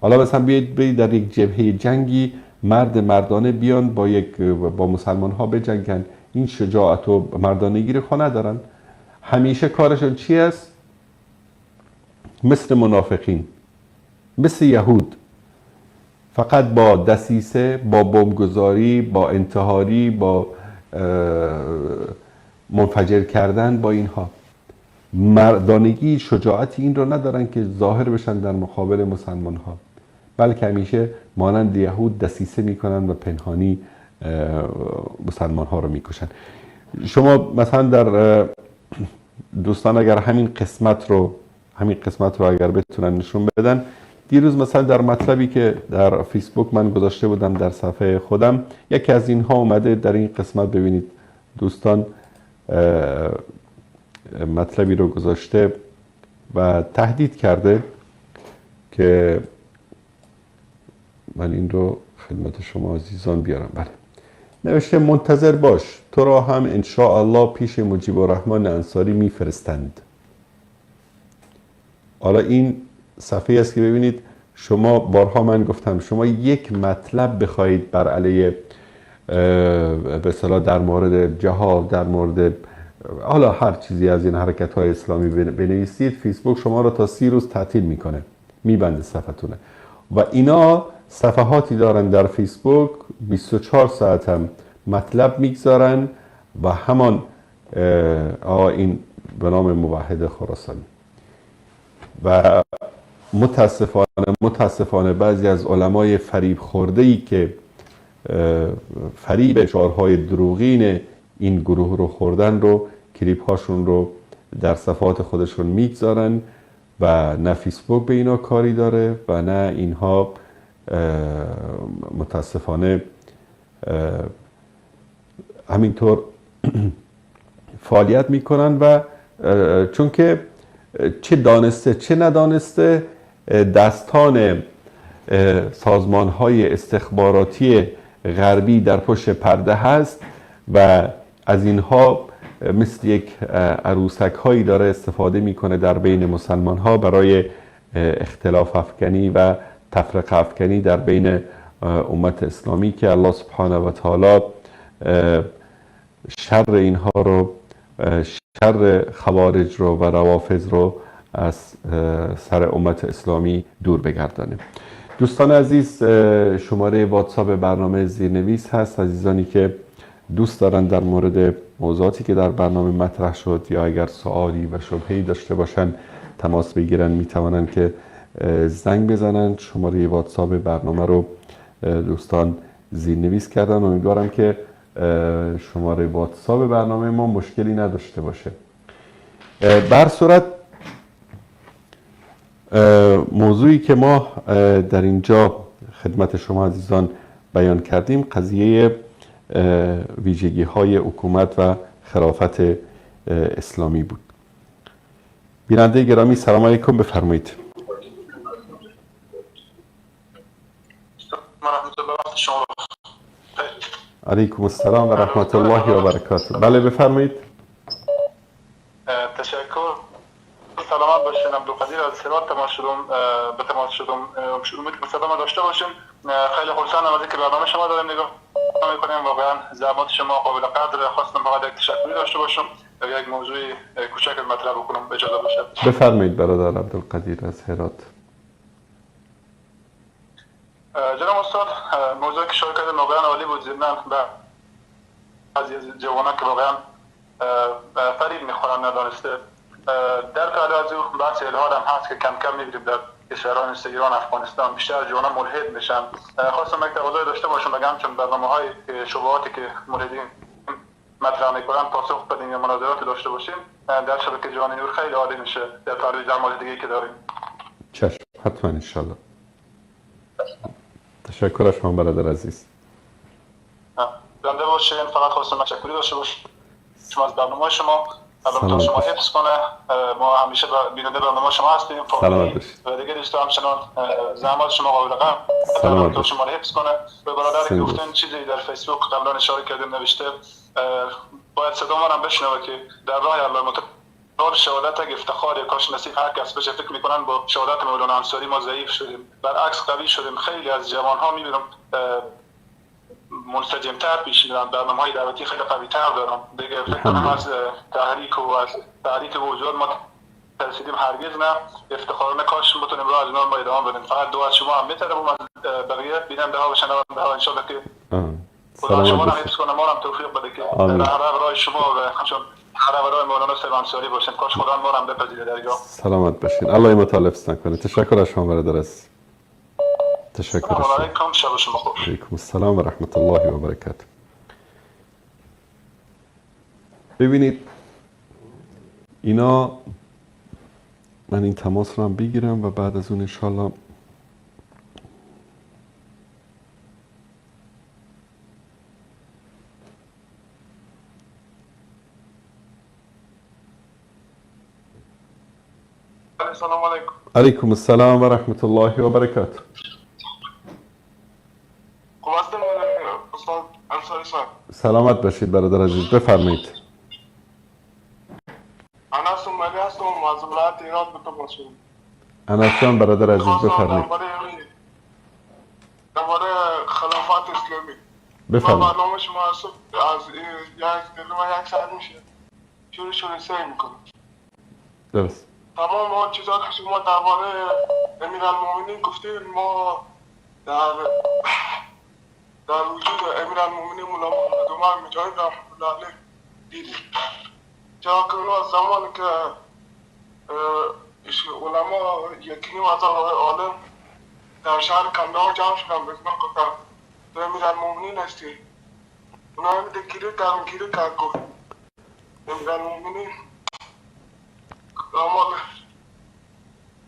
حالا مثلا بیایید در یک جبهه جنگی مرد مردانه بیان با مسلمان ها بجنگن، این شجاعت و مردانگی رو خو ندارن. همیشه کارشون چی است؟ مثل منافقین، مثل یهود، فقط با دسیسه، با بمبگذاری، با انتحاری، با منفجر کردن، با اینها. مردانگی، شجاعت این رو ندارن که ظاهر بشن در مقابل مسلمان ها، بلکه همیشه مانند یهود دسیسه میکنن و پنهانی مسلمان ها رو میکشن. شما مثلا در دوستان اگر همین قسمت رو اگر بتونن نشون بدن. دیروز مثلا در مطلبی که در فیسبوک من گذاشته بودم در صفحه خودم، یکی از اینها اومده در این قسمت، ببینید دوستان مطلبی رو گذاشته و تهدید کرده که من این رو خدمت شما عزیزان بیارم. بله، نوشته منتظر باش، تو را هم انشاءالله پیش مجیب الرحمن انصاری میفرستند. حالا این صفحه است که ببینید شما، بارها من گفتم، شما یک مطلب بخواهید بر علیه به اصطلاح در مورد جهاد، در مورد حالا هر چیزی از این حرکت های اسلامی بنویسید، فیسبوک شما رو تا 30 روز تعطیل میکنه، میبنده صفحتونه. و اینا صفحاتی دارن در فیسبوک 24 ساعت هم مطلب میگذارن و همان این به نام موحد خراسانی. و متاسفانه بعضی از علمای فریب خورده‌ای که فریب شعارهای دروغین این گروه رو خوردن رو، کلیپ هاشون رو در صفحات خودشون میگذارن و نه فیسبوک به اینا کاری داره و نه اینها متاسفانه همینطور فعالیت میکنن. و چون که چه دانسته چه ندانسته دستان سازمان های استخباراتی غربی در پشت پرده هست و از اینها مثل یک عروسک هایی داره استفاده میکنه در بین مسلمان ها برای اختلاف افکنی و تفرقه افکنی در بین امت اسلامی، که الله سبحانه و تعالی شر اینها رو، شر خوارج رو و روافض رو از سر امت اسلامی دور بگردانه. دوستان عزیز، شماره واتساپ برنامه زیرنویس هست. عزیزانی که دوست دارن در مورد موضوعاتی که در برنامه مطرح شد یا اگر سوالی و شبهه‌ای داشته باشن تماس بگیرن، میتوانن که زنگ بزنن. شماره واتساپ برنامه رو دوستان زیرنویس کردن. امیدوارم که شماره واتساپ برنامه ما مشکلی نداشته باشه. بر صورت موضوعی که ما در اینجا خدمت شما عزیزان بیان کردیم، قضیه ویژگی های حکومت و خلافت اسلامی بود. بیننده گرامی، سلام علیکم، بفرمایید. علیکم السلام و رحمت الله و برکاته. بله بفرمایید. تشکر، سلامت باشین. عبدالقدیر از هرات تماس شدم، به تماس شدم. امید که صدامو داشته باشین. خیلی خرسندم از اینکه برنامه شما داریم نگاه میکنیم. واقعا زحمات شما قابل قدر. خواستم فقط یک تشکری داشته باشم، یک موضوع کوچک مطرح بکنم اجازه باشه. بفرمایید برادر عبدالقدیر از هرات. جناب استاد، موضوعی که اشاره کردید واقعا عالی بود. ضمناً بعضی از جوانان که واقعا فریب میخورن ندانسته، در پهلو از او بحث الحاد هم هست که کم کم میبینیم در کشورهای مثل ایران، افغانستان بیشتر جوانان ملحد میشن. خواستم یک تقاضای داشته باشم، بگم چون برنامه‌های شبهاتی که ملحدین مطرح میکنن پاسخ بدیم یا مناظرات داشته باشیم در شبکه جهانی نور، خیلی عالی میشه در پهلوی زحمات دیگه که داریم. چشم، حتما انشالله. تشکر از شما برادر عزیز. زنده باشین. فقط خواستم تشکری داشته باشم شما از برنامه شما. الله شما حفظ کنه. ما همیشه بیننده برنامه شما هستیم. سلامت باشید. و دیگه دوستان همچنان زحمات شما قابل قدر. سلامت باشید. شما حفظ کنه. به برادر که گفتن چیزی در فیسبوک قبلا اشاره کردیم، نوشته باید صدا ما هم بشنوه که در راه الله متعال شهادت افتخار کاش نصیب هر کس بشه. فکر میکنن با شهادت مولانا انصاری ما ضعیف شدیم، برعکس قوی شدیم. خیلی از جوان ها میبینم منسجم‌تر پیش میرن، برنامه‌های دعوتی خیلی قوی‌تر دارن دیگه. فکر کنم از تحریک و از تحریک وجود ما ترسیدیم، هرگز نه. افتخارانه کاش بتونیم راه از اینا ما ادامه بدیم. فقط دعا از شما هم می‌طلبم، از بقیه بیننده ها و شنونده ها ان شاء الله که خدا شما رو حفظ کنه، ما هم توفیق بده که در راه شما و همچون راه مولانا صاحب انصاری باشیم. کاش خدا ما رو هم بپذیره درگاه. سلامت باشین. الله متعال حفظ کنه. تشکر از شما برادر عزیز. تشکر. السلام علیکم، شب شما خوش. علیکم السلام و رحمت الله و برکاته. ببینید اینا من این تماس رو هم بگیرم و بعد از اون انشالله السلام علیکم. علیکم السلام و رحمت الله و برکاته. سلامت باشید برادر عزیز، بفرمایید. انس اومدی هستم از ولایت ایران به تماس. انس جان برادر عزیز بفرمایید. درباره خلافت اسلامی بفرمایید. برنامه شما از یک ساعت میشه شروع سعی میکنم. درست. تمام اون چیزا که شما درباره امیرالمومنین گفتید، ما در وجود امیرالمومنین مولا محمد عمر مجاهد رحمة الله علیه دیدیم. چرا که اونا از زمانی که علما 1.5 هزار عالم در شهر کندهار جمع شدن به من گفتن تو امیرالمومنین هستی، اونا هم گیره کردن، گیره کرد گفت امیرالمومنین اما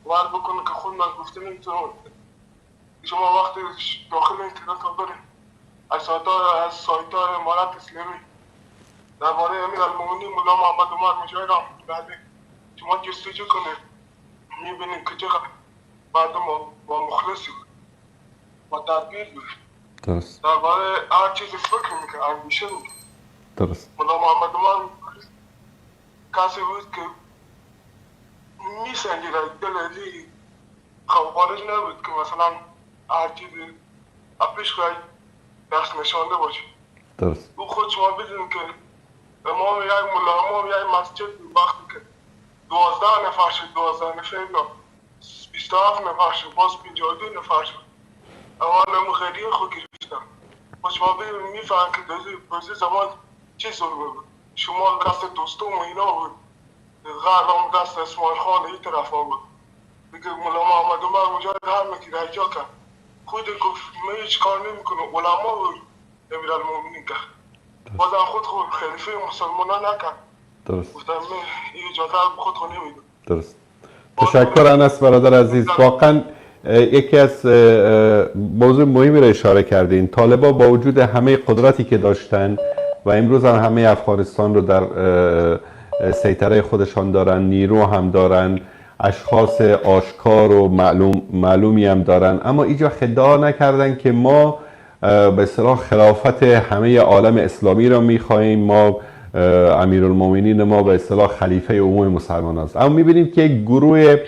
باید بکنه که خود من گفته نمیتونم. شما وقتی داخل اینترنت ها برید از سایت های امارت اسلامی درباره امیرالمومنین مولا محمد عمر مجاهد رحمة الله علیه شما جستجو کنید، میبینید که چقدر مردم با مخلصی بود، با تدبیر بود. درست. درباره هر چیز فکر میکرد، اندیشه میکرد. درست. مولا محمد عمر کسی بود که میسنجید از دل ازی خوارج نبود که مثلا هر چیزی پیش خواهی دست نشانده باشه. درست. او خود شما بدونید که امام یک ملا امام یک مسجد بود، وقتی که 12 نفر شد، 12 نفر اینا 27 نفر شد، باز 52 نفر شد، اول امو خیریه خود گرفتن. خود شما بدونید میفهم که دوزی زمان چه ظلمه بود. شمال دست دوستم و اینا بود، غرب هم دست اسماعیل خان این طرف ها بود. دیگه مولا محمد عمر مجاهد هم که رجا کرد، خود گفت من هیچ کار نمیکنم، علما بود امیرالمومنین کرد، بازم خود خلیفه مسلمان ها نکرد. درست. گفتم من اجازه خود خود نمیدم. درست. تشکر انس برادر عزیز. واقعا یکی از موضوع مهمی را اشاره کردین. طالبا با وجود همه قدرتی که داشتن و امروز هم همه افغانستان رو در سیطره خودشان دارن، نیرو هم دارن، اشخاص آشکار و معلومی هم دارن، اما اینجا خداع نکردن که ما به اصطلاح خلافت همه عالم اسلامی را میخواهیم، ما امیرالمومنین ما به اصطلاح خلیفه عموم مسلمان است. اما میبینیم که یک گروه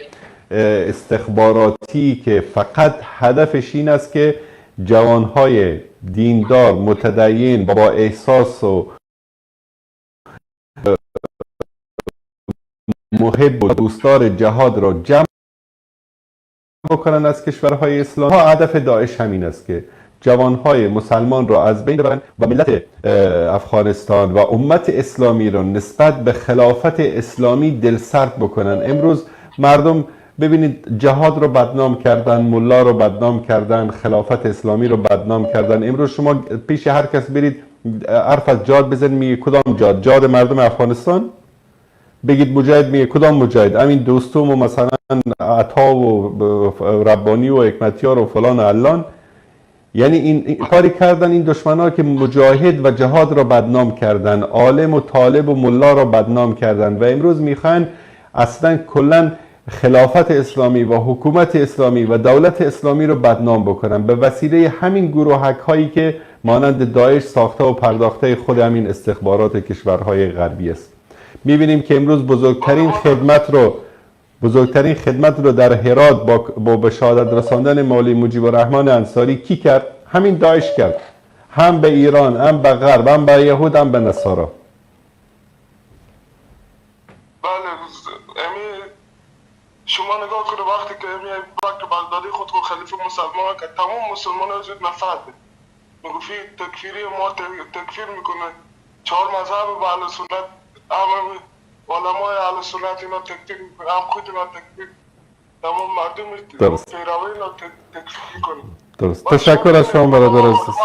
استخباراتی که فقط هدفش این است که جوانهای دیندار متدین با احساس و محب و دوستدار جهاد را جمع بکنن از کشورهای اسلامی. هدف داعش همین است که جوانهای مسلمان را از بین ببرن و ملت افغانستان و امت اسلامی را نسبت به خلافت اسلامی دلسرد بکنن. امروز مردم ببینید جهاد رو بدنام کردن، ملا رو بدنام کردن، خلافت اسلامی رو بدنام کردن. امروز شما پیش هر کس برید حرف از جهاد بزنید میگه کدام جهاد؟ جهاد مردم افغانستان؟ بگید مجاهد میگه کدام مجاهد؟ همین دوستوم و مثلا عطا و ربانی و حکمتیار و فلان و علان. یعنی این کاری کردن این دشمنا که مجاهد و جهاد را بدنام کردن، عالم و طالب و ملا را بدنام کردن و امروز میخوان اصلا کلا خلافت اسلامی و حکومت اسلامی و دولت اسلامی رو بدنام بکنن به وسیله همین گروهک هایی که مانند داعش ساخته و پرداخته خود همین استخبارات کشورهای غربی است. میبینیم که امروز بزرگترین خدمت رو در هرات با به شهادت رساندن مولوی مجیب الرحمن انصاری کی کرد؟ همین داعش کرد، هم به ایران، هم به غرب، هم به یهود، هم به نصارا. بله شما نگاه کنید وقتی که امی بکر بغدادی خود رو خلیفه مسلمان کرد، تمام مسلمان زود نفرت میگفت تکفیری ما تکفیر میکنه، 4 مذهب به اهل سنت، هم علمای اهل سنت اینا تکفیر میکنه، هم خود اینا تکفیر، تمام مردم پیروی اینا تکفیر میکنه. درست. تشکر از شما برادر عزیز.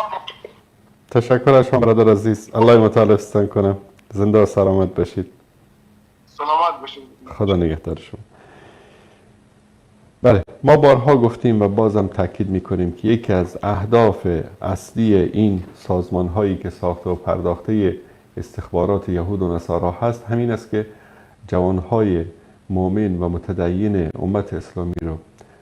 تشکر از شما برادر عزیز. الله متعال حفظتان کنه. زنده و سلامت باشید. سلامت باشید. خدا نگهدار شما. بله، ما بارها گفتیم و بازم تاکید میکنیم که یکی از اهداف اصلی این سازمان هایی که ساخته و پرداخته استخبارات یهود و نصارا هست همین است که جوانهای مؤمن و متدین امت اسلامی رو،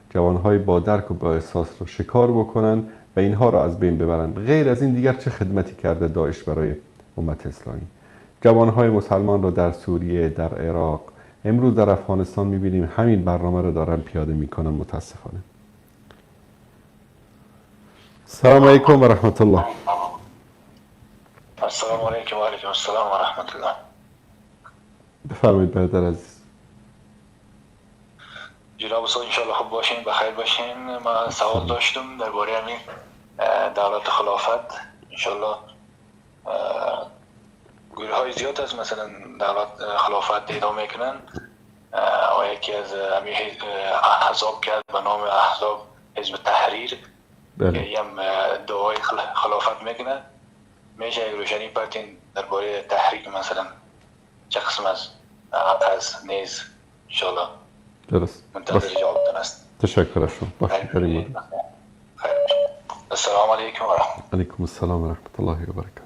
جوانهای با درک و با احساس رو شکار بکنن و اینها رو از بین ببرن. غیر از این دیگر چه خدمتی کرده داعش برای امت اسلامی؟ جوانهای مسلمان رو در سوریه، در عراق، امروز در افغانستان میبینیم همین برنامه رو دارن پیاده میکنن متاسفانه. السلام علیکم و رحمت الله. السلام علیکم و علیکم السلام و رحمت الله. بفرمایید برادر عزیز. جناب استاد انشالله خوب باشین، بخیر باشین. من سوال داشتم درباره همین دولت خلافت. انشالله گروه های زیاد از مثلا دولت خلافت پیدا میکنن و یکی از همین احزاب کرد به نام احزاب حزب تحریر که هم دعای خلافت میکنه. میشه یک روشنی پرتین درباره تحریر مثلا چه قسم از نیز انشالله. درست. منتظر جوابتون است. تشکر از شما. باشه. السلام علیکم و رحمت الله. علیکم السلام و رحمت الله و برکاته.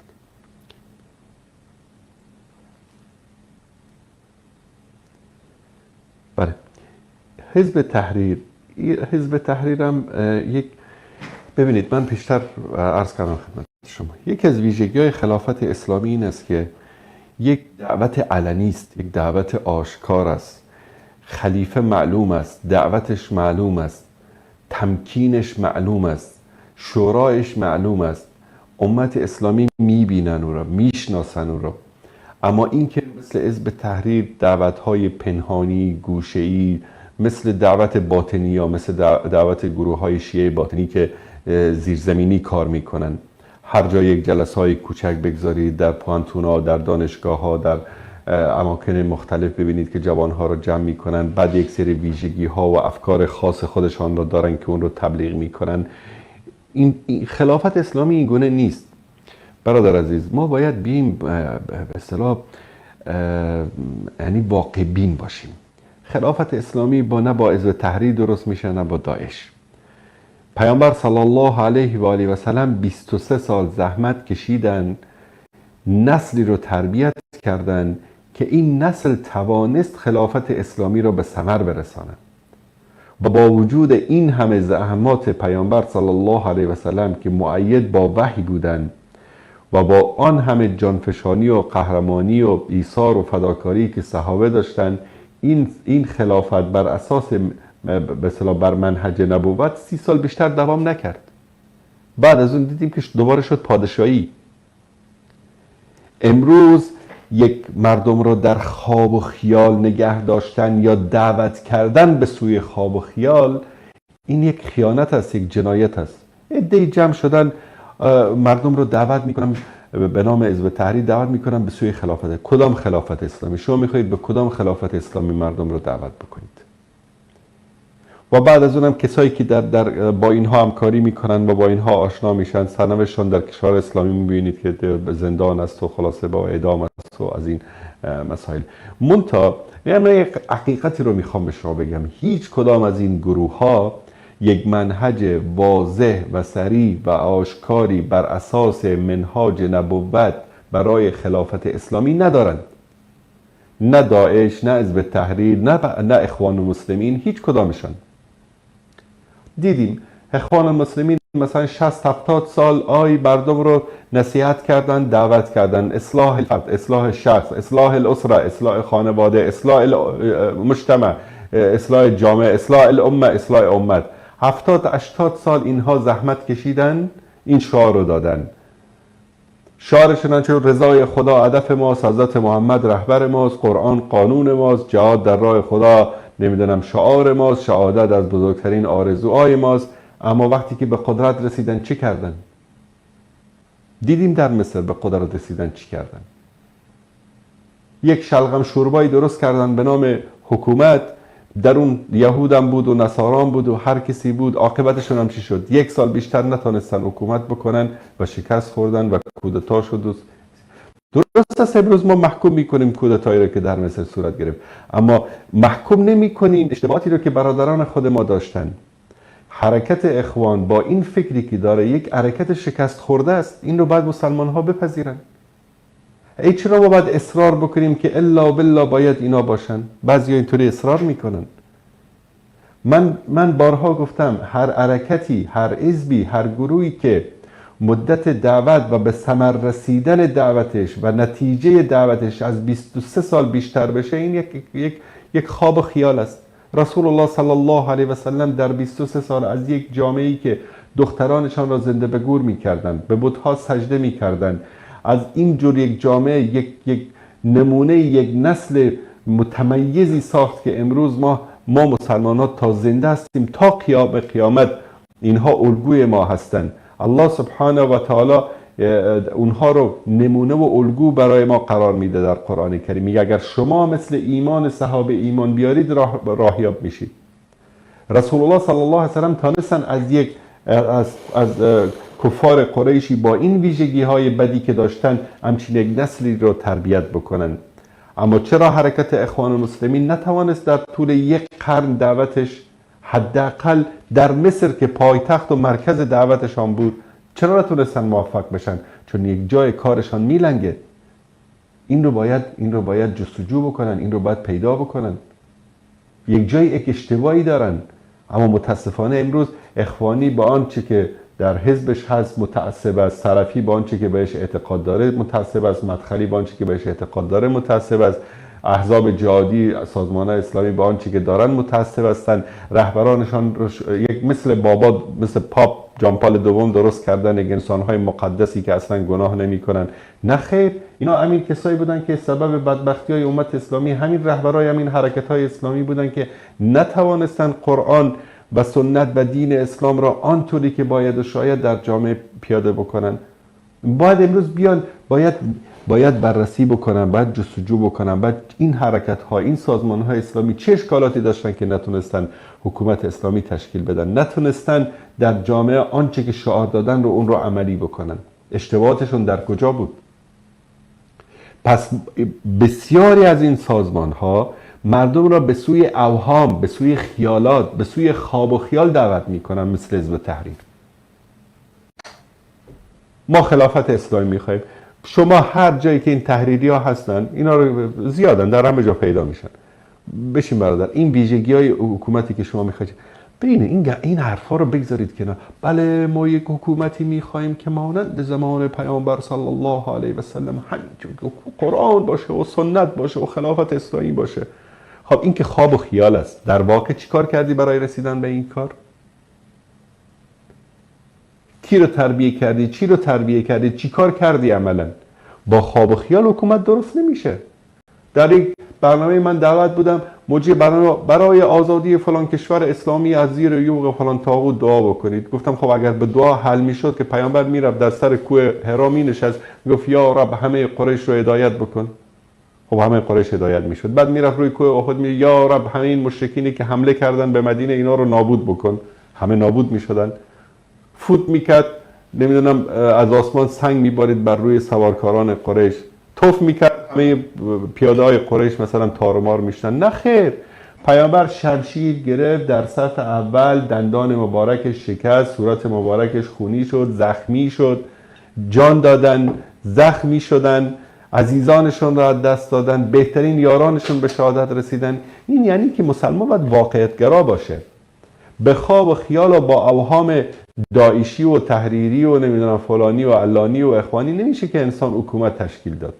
بله، حزب تحریر، حزب تحریر هم یک، ببینید من پیشتر عرض کردم خدمت شما، یکی از ویژگی‌های خلافت اسلامی این است که یک دعوت علنی است، یک دعوت آشکار است، خلیفه معلوم است، دعوتش معلوم است، تمکینش معلوم است، شورایش معلوم است، امت اسلامی میبینن او را، میشناسن او را. اما این که مثل حزب تحریر دعوت‌های پنهانی، گوشه‌ای، مثل دعوت باطنی یا مثل دعوت گروه‌های شیعه باطنی که زیرزمینی کار میکنن، هر جای یک جلسه‌های کوچک بگذارید، در پوهنتون‌ها، در دانشگاه‌ها، در اماکن مختلف ببینید که جوانها رو جمع میکنن، بعد یک سری ویژگی‌ها و افکار خاص خودشان رو دارن که اون رو تبلیغ میکنن. این خلافت اسلامی این گونه نیست. برادر عزیز، ما باید بیم به اصطلاح یعنی واقع بین باشیم. خلافت اسلامی با نه با حزب تحریر درست میشه نه با داعش. پیامبر صلی الله علیه و آله و سلم 23 سال زحمت کشیدن، نسلی رو تربیت کردن که این نسل توانست خلافت اسلامی رو به ثمر برسانند. و با وجود این همه زحمات پیامبر صلی الله علیه و سلم که مؤید با وحی بودند و با آن همه جانفشانی و قهرمانی و ایثار و فداکاری که صحابه داشتند، این خلافت بر اساس به اصطلاح بر منهج نبوت 30 سال بیشتر دوام نکرد. بعد از اون دیدیم که دوباره شد پادشاهی. امروز یک مردم رو در خواب و خیال نگه داشتن یا دعوت کردن به سوی خواب و خیال، این یک خیانت است، یک جنایت است. عده‌ای جمع شدن مردم رو دعوت میکنن به نام حزب تحریر، دعوت میکنن به سوی خلافت. کدام خلافت اسلامی؟ شما میخواهید به کدام خلافت اسلامی مردم رو دعوت بکنید؟ و بعد از اونم کسایی که در با اینها همکاری میکنن و با اینها آشنا میشن، سرنوشتشان در کشور اسلامی میبینید که زندان است و خلاصه با اعدام است و از این مسائل. منتها من یک حقیقتی رو میخوام به شما بگم، هیچ کدام از این گروه ها یک منهج واضح و صریح و آشکاری بر اساس منهاج نبوت برای خلافت اسلامی ندارند. نه داعش، نه حزب تحریر، نه اخوان المسلمین، هیچ کدامشان. دیدیم اخوان المسلمین مثلا 60-70 سال آی مردم رو نصیحت کردن، دعوت کردن، اصلاح الفرد، اصلاح شخص، اصلاح الاسره، اصلاح خانواده، اصلاح المجتمع، اصلاح جامعه، اصلاح الامه، اصلاح امت. 70-80 سال اینها زحمت کشیدن، این شعار رو دادن. شعارشون چون رضای خدا هدف ماست، حضرت محمد رهبر ماست، قرآن قانون ماست، جهاد در راه خدا نمیدونم شعار ماست، شهادت از بزرگترین آرزوهای ماست. اما وقتی که به قدرت رسیدن چی کردن؟ دیدیم در مصر به قدرت رسیدن چی کردن؟ یک شلغم شوربایی درست کردن به نام حکومت، در اون یهودم بود و نصاران بود و هر کسی بود. عاقبتشون هم چی شد؟ 1 سال بیشتر نتونستن حکومت بکنن و شکست خوردن و کودتا شد. درست است امروز ما محکوم میکنیم کودتایی را که در مصر صورت گرفت، اما محکوم نمیکنیم اشتباهاتی را که برادران خود ما داشتن. حرکت اخوان با این فکری که داره یک حرکت شکست خورده است، این رو باید مسلمان ها بپذیرن. ای چرا ما باید اصرار بکنیم که الا بالله باید اینا باشن؟ بعضی اینطوری اصرار میکنن. من بارها گفتم هر حرکتی، هر حزبی، هر گروهی که مدت دعوت و به ثمر رسیدن دعوتش و نتیجه دعوتش از 23 سال بیشتر بشه، این یک خواب و خیال است. رسول الله صلی الله علیه و سلم در 23 سال از یک جامعه‌ای که دخترانشان را زنده به گور می‌کردند، به بت‌ها سجده می‌کردند، از این جور یک جامعه یک نمونه، یک نسل متمیزی ساخت که امروز ما مسلمان‌ها تا زنده هستیم، تا قیامت اینها الگوی ما هستند. الله سبحانه و تعالی اونها رو نمونه و الگو برای ما قرار میده در قرآن کریم. میگه اگر شما مثل ایمان صحابه ایمان بیارید راهیاب میشید. رسول الله صلی الله علیه و سلم تانستن از یک از کفار قریشی با این ویژگی های بدی که داشتن همچین یک نسلی رو تربیت بکنن. اما چرا حرکت اخوان المسلمین نتوانست در طول یک قرن دعوتش حداقل در مصر که پایتخت و مرکز دعوتشان بود، چرا نتونستن موفق بشن؟ چون یک جای کارشان میلنگه. این رو باید جستجو بکنن، این رو باید پیدا بکنن. یک جای یک اشتباهی دارن. اما متاسفانه امروز اخوانی با آنچه که در حزبش هست متعصب است، سلفی با آنچه که بهش اعتقاد داره متعصب است، مدخلی با آنچه که بهش اعتقاد داره متعصب است، احزاب جهادی، سازمان‌های اسلامی با آنچه که دارن متعصب هستند، رهبرانشان یک مثل بابا، مثل پاپ جان پال دوم درست کردن، یک انسان‌های مقدسی که اصلا گناه نمی‌کنن. نه خیر، اینا همین کسایی بودن که سبب بدبختی‌های امت اسلامی، همین رهبرای همین حرکت‌های اسلامی بودن که نتوانستن قرآن و سنت و دین اسلام را آنطوری که باید و شاید در جامعه پیاده بکنن. باید امروز بیان، باید بررسی بکنن، باید جستجو بکنن، باید این حرکت ها، این سازمان های اسلامی چه اشکالاتی داشتن که نتونستن حکومت اسلامی تشکیل بدن، نتونستن در جامعه آنچه که شعار دادن رو اون رو عملی بکنن. اشتباهاتشون در کجا بود؟ پس بسیاری از این سازمان ها مردم را به سوی اوهام، به سوی خیالات، به سوی خواب و خیال دعوت میکنن، مثل حزب التحریر. ما خلافت اسلامی میخوایم. شما هر جایی که این تحریری ها هستن، اینا رو زیادن، در همه جا پیدا میشن. بشین برادر، این ویژگی های حکومتی که شما میخواید، ببینید این حرفا رو بگذارید کنار. بله ما یک حکومتی میخوایم که مانند زمان پیامبر صلی الله علیه و سلم همینجور قرآن باشه و سنت باشه و خلافت اسلامی باشه. خب این که خواب و خیال است. در واقع چیکار کردی برای رسیدن به این کار؟ کی رو تربیه کردی؟ چی رو تربیه کردی؟ چی کار کردی عملا؟ با خواب و خیال حکومت درست نمیشه. در یک برنامه من دعوت بودم، موجی برنامه برای آزادی فلان کشور اسلامی از زیر یوغ فلان طاغوت دعا بکنید. گفتم خب اگر به دعا حل میشد که پیامبر میرفت در سر کوه حرا مینشست میگفت یا رب همه قریش رو هدایت بکن. خب همه قریش هدایت میشد. بعد میرفت روی کوه احد می یا رب همه این مشرکینی که حمله کردن به مدینه اینا رو نابود بکن. همه نابود میشدن. فوت میکرد، نمیدونم از آسمان سنگ میبارید بر روی سوارکاران قریش، توف میکرد همه پیاده های قریش مثلا تارمار میشدن. نه خیر، پیامبر شمشیر گرفت، در صف اول دندان مبارکش شکست، صورت مبارکش خونی شد، زخمی شد، جان دادن، زخمی شدن، عزیزانشون را از دست دادن، بهترین یارانشون به شهادت رسیدن. این یعنی که مسلمان باید واقعیت‌گرا باشه. به خواب و خیال و با اوهام داعشی و تحریری و نمیدونم فلانی و علانی و اخوانی نمیشه که انسان حکومت تشکیل داد.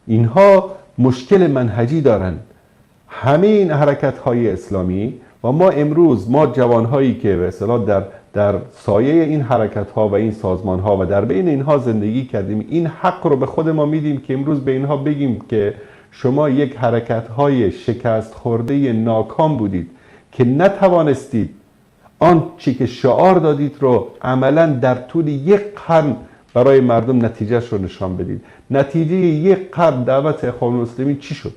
اینها مشکل منهجی دارن، همه این حرکت های اسلامی. و ما امروز، ما جوانهایی که به اصطلاح در سایه این حرکت ها و این سازمان ها و در بین اینها زندگی کردیم، این حق رو به خود ما میدیم که امروز به اینها بگیم که شما یک حرکت های شکست خورده ناکام بودید که نتوانستید آنچه که شعار دادید رو عملا در طول یک قرن برای مردم نتیجهش رو نشان بدید. نتیجه یک قرن دعوت اخوان المسلمین چی شد؟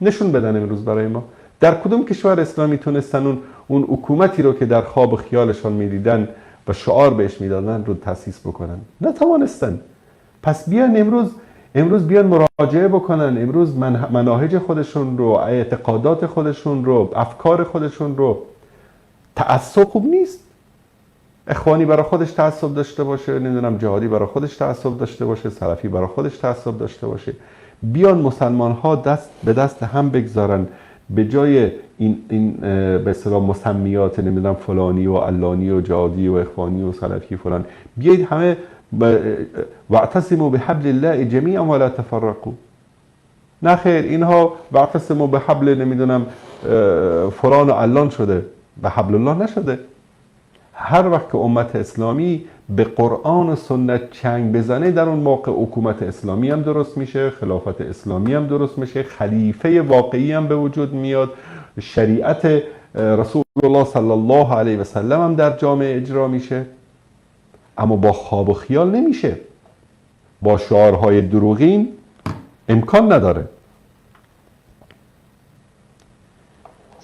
نشون بدن امروز برای ما. در کدوم کشور اسلامی تونستن اون حکومتی رو که در خواب و خیالشان میدیدن و شعار بهش میدادن رو تأسیس بکنن؟ نتوانستن. پس بیان امروز بیان مراجعه بکنن، امروز مناهج خودشون رو، اعتقادات خودشون رو، افکار خودشون رو. تعصب خوب نیست. اخوانی برای خودش تعصب داشته باشه، نمیدونم جهادی برای خودش تعصب داشته باشه، سلفی برای خودش تعصب داشته باشه. بیان مسلمان ها دست به دست هم بگذارن، به جای این به اصطلاح مسمیات نمیدونم فلانی و علانی و جهادی و اخوانی و سلفی فلان، بیایید همه واعتصموا بحبل الله جمیعا ولا تفرقوا. نه خیر، اینها واعتصموا بحبل نمیدونم فلان و علان شده، به حبل الله نشده. هر وقت که امت اسلامی به قرآن و سنت چنگ بزنه، در اون موقع حکومت اسلامی هم درست میشه، خلافت اسلامی هم درست میشه، خلیفه واقعی هم به وجود میاد، شریعت رسول الله صلی الله علیه و سلم هم در جامعه اجرا میشه. اما با خواب و خیال نمیشه، با شعارهای دروغین امکان نداره.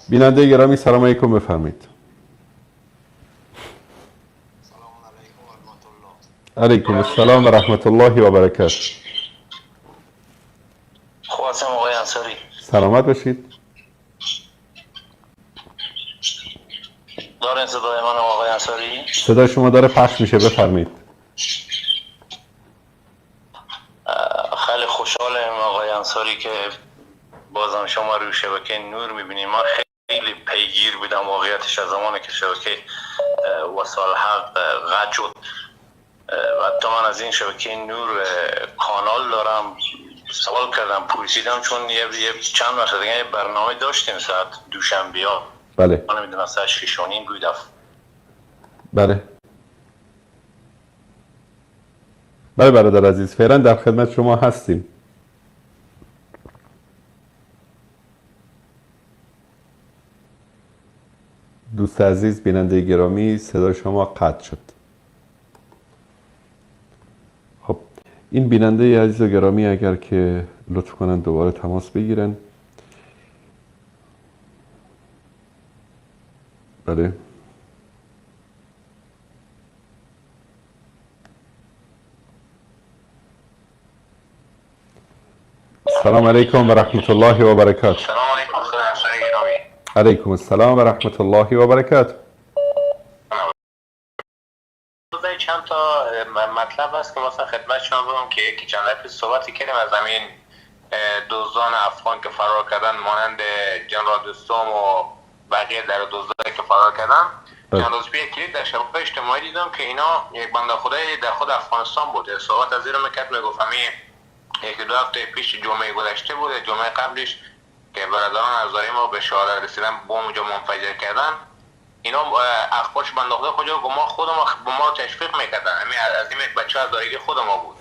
بیننده گرامی سلام علیکم، بفرمایید. علیکم السلام و رحمت الله و برکاته. خوب هستم آقای انصاری، سلامت باشید. دارین صدای من آقای انصاری؟ صدای شما داره پخش میشه، بفرمایید. خیلی خوشحالم آقای انصاری که بازم شما روی شبکه نور میبینیم. من خیلی پیگیر بودم واقعیتش از زمانی که شبکه وصال حق قطع شد و حتی من از این شبکه نور کانال دارم، سوال کردم، پرسیدم، چون یه چند وقت دیگه یه برنامه داشتیم ساعت دوشنبه ها. بله. من نمیدونم ساعت 6:30 بود. بله. بله برادر عزیز، فعلا در خدمت شما هستیم. دوست عزیز، بیننده گرامی، صدای شما قطع شد. خب این بیننده عزیز و گرامی اگر که لطف کنن دوباره تماس بگیرن. بله. السلام علیکم و رحمت الله و برکاته. سلام علیکم گرامی. علیکم السلام و رحمت الله و برکاته. چند تا مطلب هست که مثلا خدمت شما بگم که یکی چند دفعه صحبتی کردیم از همین دزدان افغان که فرار کردن، مانند جنرال دوستم و بقیه در دزدایی که فرار کردن. چند روز پیش کلید در شبکه‌های اجتماعی دیدم که اینا یک بنده خدایی در خود افغانستان بود، صحبت از این میکرد، میگفت همین یکی دو هفته پیش جمعه گذشته بود، جمعه قبلش که برادران از ما به شهادت رسیدن، بمب اونجا منفجر کردن، اینا اخبارش بنده خدا کجا گفت ما خود ما تشویق میکردن، همین از این بچه‌ها از دایره خود ما بود،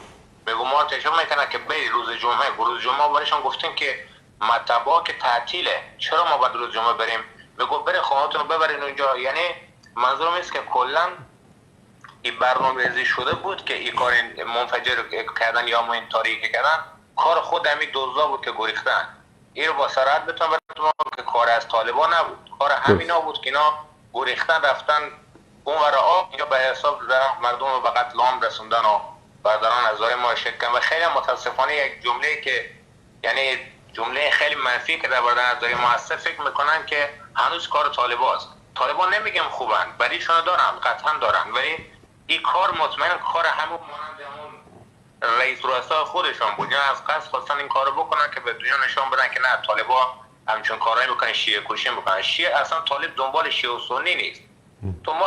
میگم ما تشویق میکردن که برید روز جمعه. روز جمعه برایشون گفتیم که مطبا که تعطیله، چرا ما باید روز جمعه بریم؟ میگفت بره خونه‌تون رو ببرین اونجا. یعنی منظورم اینه که کلا این برنامه‌ریزی شده بود که این کار منفجر کردن یا این تاریک کردن کار خود همین دزدا بود که گریختن. این رو با صراحت بتونم براتون که کار از طالبان نبود، کار همینا بود که اینا گریختن رفتن اون ور آب، اینجا به حساب مردم رو به قتل عام رسوندن و برادران از ما شکن. و خیلی متاسفانه یک جمله که یعنی جمله خیلی منفی که در برادران از ما هست، فکر میکنن که هنوز کار طالباست. طالبان نمیگم خوبن، ولی دارن، قطعا دارن، ولی این کار مطمئن کار همون مانند همون رئیس رؤسای خودشان بود. یعنی از قصد خواستن این کارو بکنن که به دنیا نشان بدن که نه طالبا همچون کارهایی میکنن، شیعه کشی میکنن. شیعه اصلا طالب دنبال شیعه و سنی نیست، تو ما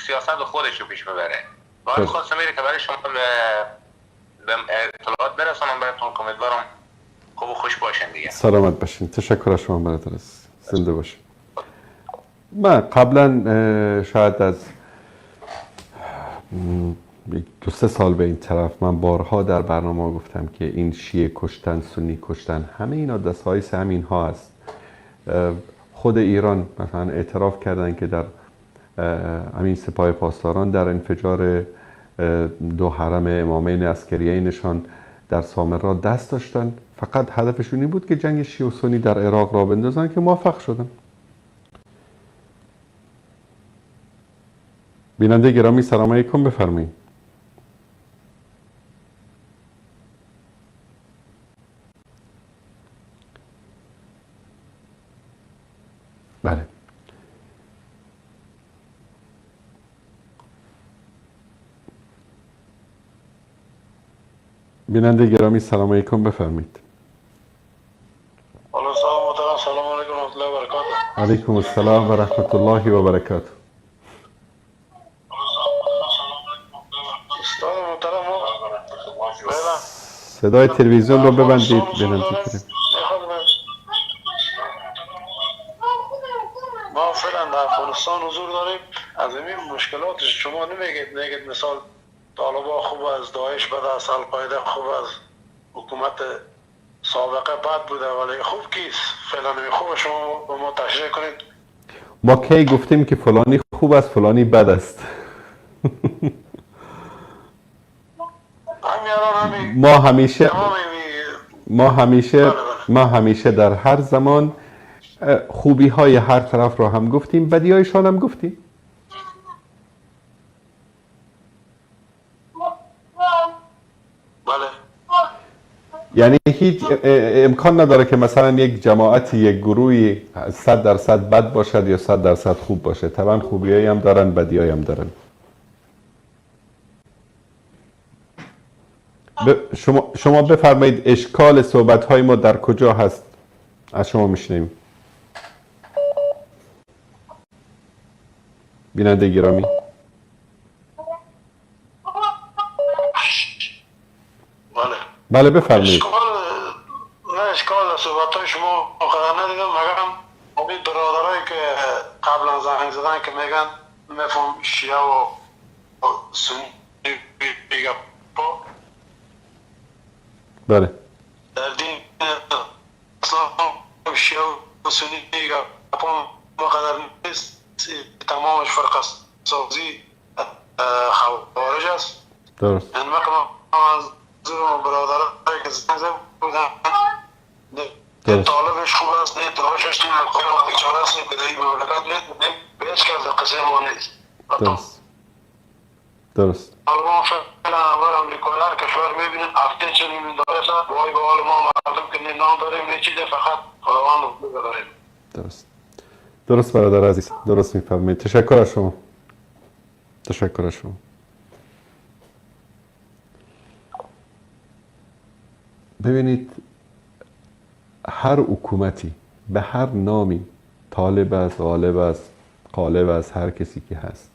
سیاست خودش رو پیش میبره. باید خواستم میره که برای شما به اطلاعات برسانم براتون، که امیدوارم خوب و خوش باشین دیگه. سلامت باشین. تشکر از شما برادر، زنده باشین. من قبلا شاید از 2-3 سال به این طرف من بارها در برنامه گفتم که این شیعه کشتن، سنی کشتن، همه اینا دست‌های همین ها است. خود ایران مثلا اعتراف کردن که در همین سپاه پاسداران در انفجار 2 حرم امامین عسکریینشان در سامرا دست داشتن. فقط هدفشون این بود که جنگ شیعه و سنی در عراق را بندازن که موفق شدن. بیننده گرامی سلام علیکم، بفرمایید. بیننده گرامی سلام علیکم، بفرمایید. سلام محترم، سلام علیکم و رحمت الله و برکاته. علیکم السلام و رحمت الله و برکاته. استاد محترم، صدای تلویزیون رو ببندید. بیننده ما فعلا در افغانستان حضور داریم. از این مشکلات شما نمیگید، نگید مثال طالبا خوب از داعش بد است، القاعده خوب از حکومت سابقه بد بوده، ولی خوب کیست؟ فلانی خوب شما به ما تشریح کنید. ما کی گفتیم که فلانی خوب است فلانی بد است؟ ما همیشه در هر زمان خوبی های هر طرف را هم گفتیم، بدی هایشان هم گفتیم. بله. یعنی هیچ امکان نداره که مثلا یک جماعتی، یک گروهی 100% بد باشد یا 100% خوب باشه. طبعا خوبیایی هم دارن، بدیایی هم دارن. شما بفرمایید اشکال صحبت‌های ما در کجا هست؟ از شما میشنویم. بیننده گرامی، بله بله بفرمایید. نه اشکال صحبت‌های شما قرار ندیدم، مگرم همین برادرایی که قبلا زنگ زدن که میگن مفهوم شیعه و سنی دیگه. بله در دین اسلام شیعه و سنی دیگه مقدر نیست، تمامش فرق سازی خوارج است. درست. یعنی از برادرایی که زنگ زده بودن نه طالبش خوب است، نه داعشش، نه القاعده بیچاره است، نه بدهی مملکت، نه به هیچ کس قصه ما نیست. درست درست. طالبان فعلا اول امریکا هر کشور میبینن هفته 40 میلیون دلار است، وای به حال ما مردم که نه نام داریم نه چیز، فقط خداوند رو داریم. درست درست برادر عزیز، درست میفهمید. تشکر از شما. تشکر از شما. ببینید هر حکومتی به هر نامی، طالب است، غالب است، قالب است، هر کسی که هست،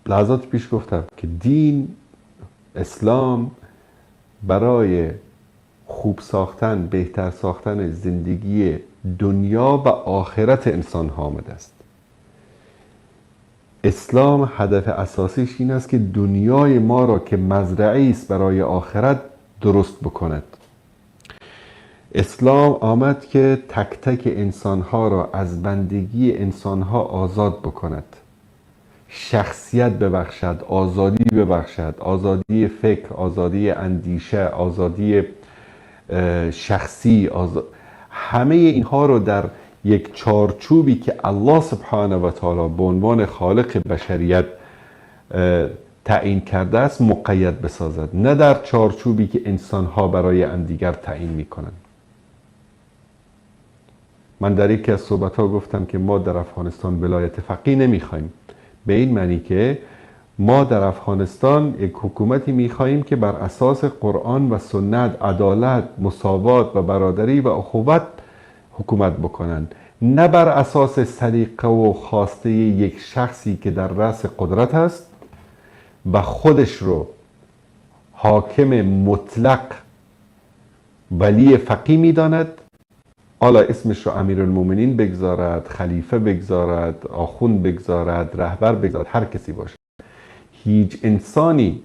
لحظات پیش گفتم که دین اسلام برای خوب ساختن، بهتر ساختن زندگی دنیا و آخرت انسان ها آمده است. اسلام هدف اساسیش این است که دنیای ما را که مزرعه است برای آخرت درست بکند. اسلام آمد که تک تک انسانها را از بندگی انسانها آزاد بکند، شخصیت ببخشد، آزادی ببخشد، آزادی فکر، آزادی اندیشه، آزادی شخصی، همه اینها رو در یک چارچوبی که الله سبحانه و تعالی به عنوان خالق بشریت تعیین کرده است مقید بسازد، نه در چارچوبی که انسانها برای همدیگر تعیین میکنند. من در یکی از صحبت‌ها گفتم که ما در افغانستان ولایت فقیه نمیخوایم، به این معنی که ما در افغانستان یک حکومتی میخواهیم که بر اساس قرآن و سنت، عدالت، مساوات و برادری و اخوت حکومت بکنند، نه بر اساس سلیقه و خواسته یک شخصی که در رأس قدرت است و خودش رو حاکم مطلق ولی فقیه میداند، حالا اسمش رو امیرالمومنین بگذارد، خلیفه بگذارد، آخوند بگذارد، رهبر بگذارد، هر کسی باشه. هیچ انسانی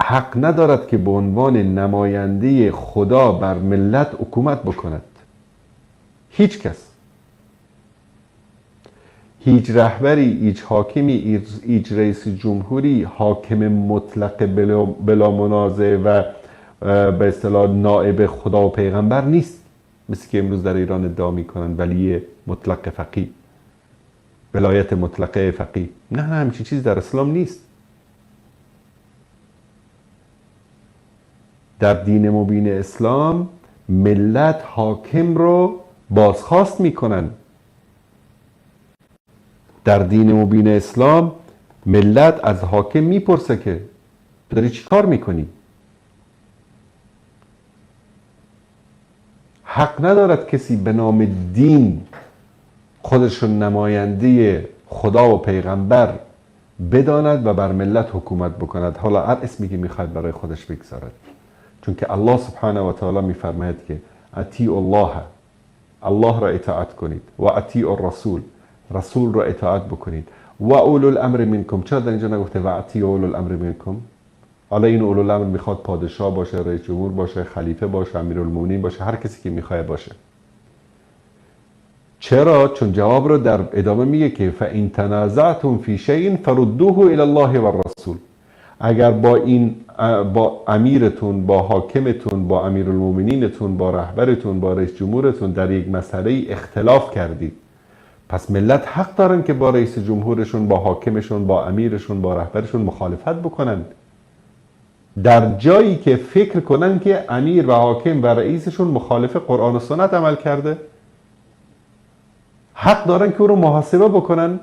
حق ندارد که به عنوان نماینده خدا بر ملت حکومت بکند. هیچ کس، هیچ رهبری، هیچ حاکمی، هیچ رئیس جمهوری حاکم مطلق بلا منازع و به اصطلاح نائب خدا و پیغمبر نیست، مثل که امروز در ایران ادعا میکنن ولی مطلق فقیه، ولایت مطلقه فقیه. نه نه، همچین چیز در اسلام نیست. در دین مبین اسلام ملت حاکم رو بازخواست میکنن. در دین مبین اسلام ملت از حاکم میپرسه که تو داری چی کار میکنی؟ حق ندارد کسی به نام دین خودش نماینده خدا و پیغمبر بداند و بر ملت حکومت بکند. حالا هر اسمی که میخواد برای خودش بگذارد، چون که الله سبحانه و تعالی میفرماید که اطیعوا الله، الله را اطاعت کنید، و اطیعوا الرسول، رسول را اطاعت بکنید، و اولو الامر منکم. چرا در اینجا نگفته و اطیعوا اولو الامر منکم؟ حالا این اولو الامر میخواد پادشاه باشه، رئیس جمهور باشه، خلیفه باشه، امیرالمومنین باشه، هر کسی که میخواد باشه. چرا؟ چون جواب رو در ادامه میگه که فَإِن تَنَازَعْتُمْ فِي شَيْءٍ فَرُدُّوهُ إِلَى اللَّهِ وَالرَّسُولِ. اگر با این، با امیرتون، با حاکمتون، با امیرالمومنینتون، با رهبرتون، با رئیس جمهورتون در یک مسئله اختلاف کردید، پس ملت حق دارن که با رئیس جمهورشون، با حاکمشون، با امیرشون، با رهبرشون مخالفت بکنن، در جایی که فکر کنن که امیر و حاکم و رئیسشون مخالف قرآن و سنت عمل کرده. حق دارن که او رو محاسبه بکنن.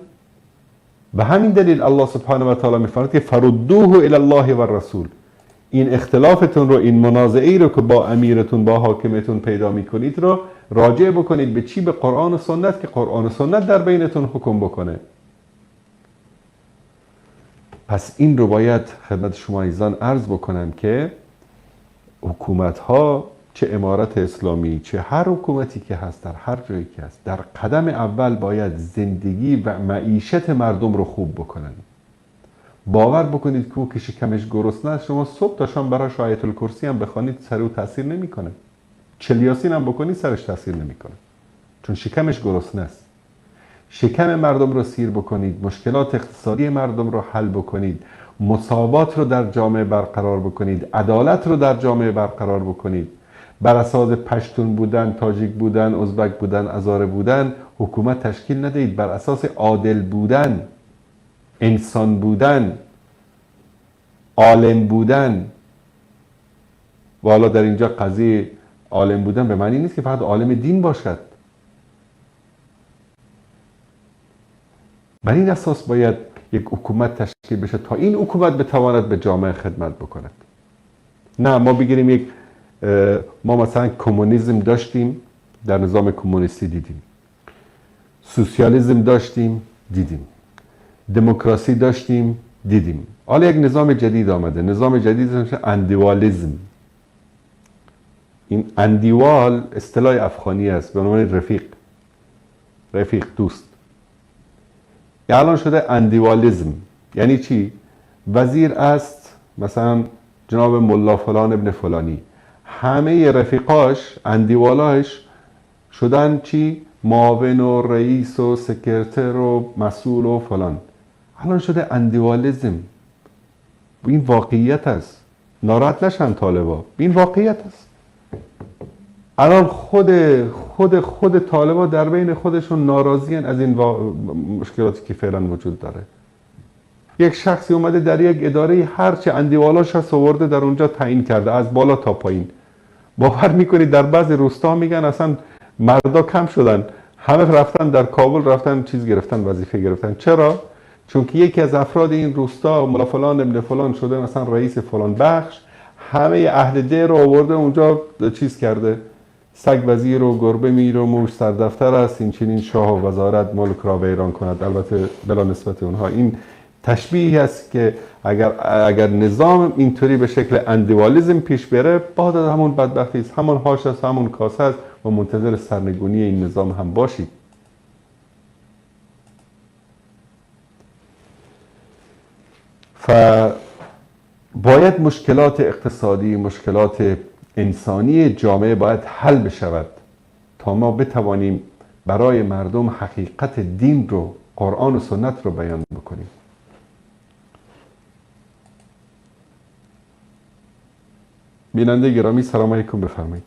به همین دلیل الله سبحانه و تعالی میفرماید که فردوه الی الله و الرسول. این اختلافتون رو، این منازعه رو که با امیرتون، با حاکمتون پیدا میکنید رو راجع بکنید به چی؟ به قرآن و سنت، که قرآن و سنت در بینتون حکم بکنه. پس این رو باید خدمت شما عزیزان عرض بکنم که حکومت ها، چه امارت اسلامی چه هر حکومتی که هست، در هر جایی که هست، در قدم اول باید زندگی و معیشت مردم رو خوب بکنن. باور بکنید که او که شکمش گرسنه است، شما صبح تا شام براش آیت الکرسی هم بخوانید سر او تاثیر نمیکنه، 40 یاسین هم بکنید سرش تاثیر نمیکنه، چون شکمش گرسنه است. شکم مردم رو سیر بکنید، مشکلات اقتصادی مردم رو حل بکنید، مساوات رو در جامعه برقرار بکنید، عدالت رو در جامعه برقرار بکنید. بر اساس پشتون بودن، تاجیک بودن، ازبک بودن، هزاره بودن حکومت تشکیل ندهید. بر اساس عادل بودن، انسان بودن، عالم بودن. و حالا در اینجا قضیه عالم بودن به معنی نیست که فقط عالم دین باشد. بر این اساس باید یک حکومت تشکیل بشه تا این حکومت بتواند به جامعه خدمت بکند. نه ما بگیریم یک، ما مثلا کمونیسم داشتیم، در نظام کمونیستی دیدیم، سوسیالیسم داشتیم دیدیم، دموکراسی داشتیم دیدیم. حالا یک نظام جدید آمده، نظام جدید میشه اندیوالیسم. این اندیوال اصطلاح افغانی است به عنوان رفیق، رفیق، دوست. الان شده اندیوالیسم. یعنی چی؟ وزیر است مثلا جناب ملا فلان ابن فلانی، همه رفیقاش اندیوالاش شدن چی؟ معاون و رئیس و سکرتر و مسئول و فلان. الان شده اندیوالیسم. این واقعیت است، ناراحت نشن طالبا، این واقعیت است. الان خود خود خود طالبا در بین خودشون ناراضیان از این مشکلاتی که فعلا وجود داره. یک شخصی اومده در یک اداره هرچه اندیوالاش هست آورده در اونجا تعیین کرده از بالا تا پایین. باور میکنید در بعضی روستا میگن اصلا مردا کم شدن، همه رفتن در کابل، رفتن چیز گرفتن، وظیفه گرفتن. چرا؟ چون که یکی از افراد این روستا ملا فلان ابن فلان شده مثلا رئیس فلان بخش، همه اهل ده رو آورده اونجا چیز کرده، سگ وزیر و گربه میر و موش سردفتر است، این چنین شاه و وزارت ملک را ویران کند. البته بلا نسبت اونها این تشبیهی است که اگر نظام اینطوری به شکل اندیوالیسم پیش بره، بعد از همون بدبختی است، همون هاش است، همون کاسه است و منتظر سرنگونی این نظام هم باشید. باید مشکلات اقتصادی، مشکلات انسانی جامعه باید حل بشود تا ما بتوانیم برای مردم حقیقت دین رو، قرآن و سنت رو بیان بکنیم. بیننده گرامی سلام علیکم، بفرمایید.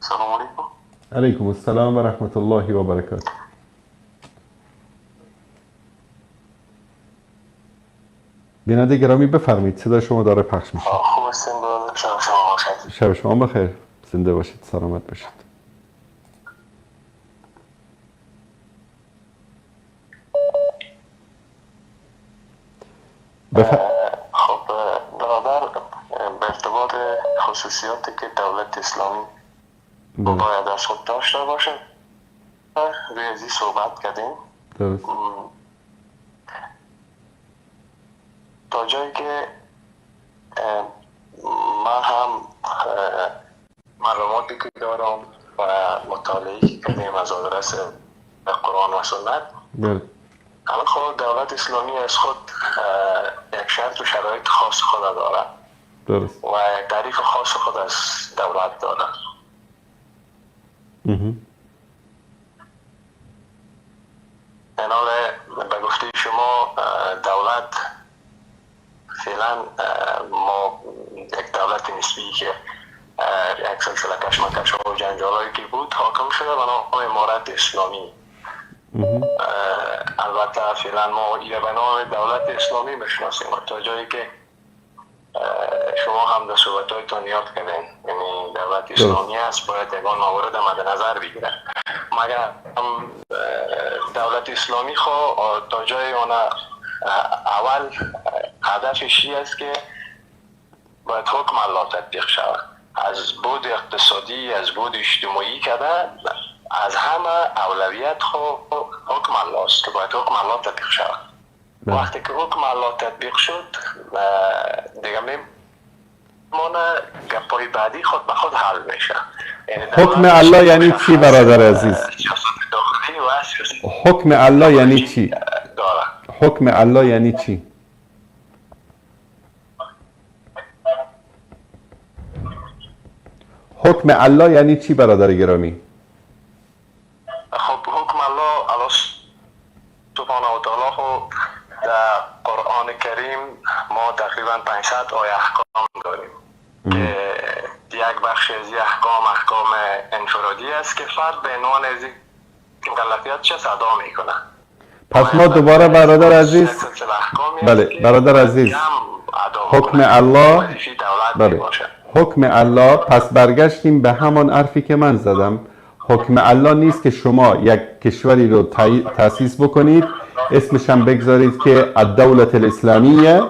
سلام علیکم. علیکم السلام و رحمت الله و برکاته. بیننده گرامی بفرمایید، صدای شما داره پخش میشه. خوب هستین؟ شب شما بخیر. شب شما بخیر، زنده باشید، سلامت باشید. خب برادر، به ارتباط خصوصیاتی که دولت اسلامی باید از خود داشته باشه روی از این صحبت کردیم. درست. تا جایی که من هم معلوماتی که دارم و مطالعه کردیم از آدرس قرآن و سنت، اما خود دولت اسلامی از خود یک شرط و شرایط خاص خود دارد. درست. و یک تعریف خاص خود از دولت دارد. یعنی به گفته شما دولت فعلا ما یک دولت نسبی که یک سلسله کشمکش و جنجالایی که بود حاکم شده به نام امارت اسلامی. البته فعلا ما ایره به نام دولت اسلامی میشناسیم تا جایی که شما هم در صحبت‌هایتان یاد کردین، یعنی دولت اسلامی است باید یگان موارد مد نظر بگیره. مگر دولت اسلامی خو تا جای آن اول هدفش این است که باید حکم الله تطبیق شود، از بود اقتصادی، از بود اجتماعی کده از همه اولویت خو حکم الله است که باید حکم الله تطبیق شود. وقتی که حکم الله تطبیق شد دیگه میمانه گپای بعدی خود به خود حل میشه. حکم الله یعنی چی برادر عزیز؟ حکم الله یعنی چی؟ حکم الله یعنی چی؟ حکم الله یعنی چی برادر گرامی؟ خب حکم الله، الله سبحانه و تعالی خب در قرآن کریم ما تقریبا 500 آیه احکام داریم که یک بخش از احکام احکام انفرادی است که فرد به عنوان از مکلفیت چه صدا میکنه. پس ما دوباره برادر عزیز، بله برادر عزیز، حکم الله، بله حکم الله، پس برگشتیم به همان حرفی که من زدم. حکم الله نیست که شما یک کشوری رو تأسیس بکنید اسمش هم بگذارید که الدولت الاسلامیه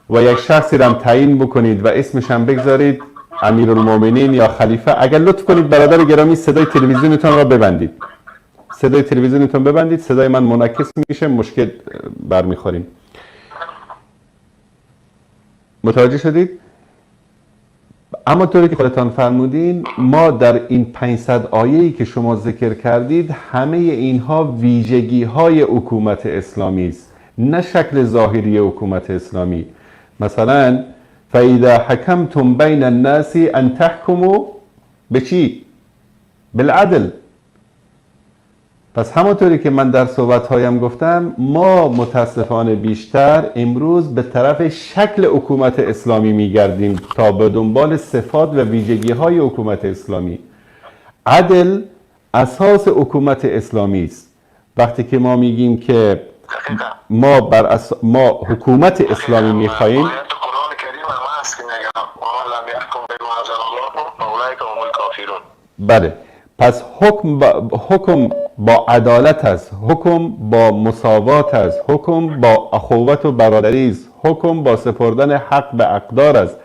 و یک شخصی رو هم تعیین بکنید و اسمش هم بگذارید امیرالمومنین یا خلیفه. اگر لطف کنید برادر گرامی صدای تلویزیونتان را ببندید، صدای تلویزیونتون ببندید، صدای من منعکس میشه، مشکل برمیخوریم. متوجه شدید؟ اما طوری که خودتان فرمودین ما در این 500 آیه‌ای که شما ذکر کردید همه اینها ویژگی های حکومت اسلامی است، نه شکل ظاهری حکومت اسلامی. مثلا فَإِذَا حَكَمْتُمْ بَيْنَ النَّاسِ أَنْ تَحْكُمُوا به چی؟ بالعدل. پس همونطوری که من در صحبت‌هایم گفتم ما متاسفانه بیشتر امروز به طرف شکل حکومت اسلامی می‌گردیم تا به دنبال صفات و ویژگی‌های حکومت اسلامی. عدل اساس حکومت اسلامی است. وقتی که ما میگیم که ما ما حکومت اسلامی می‌خواهیم، بله، پس حکم با عدالت است، حکم با مساوات است، حکم با اخوت و برادری است، حکم با سپردن حق به اقدار است.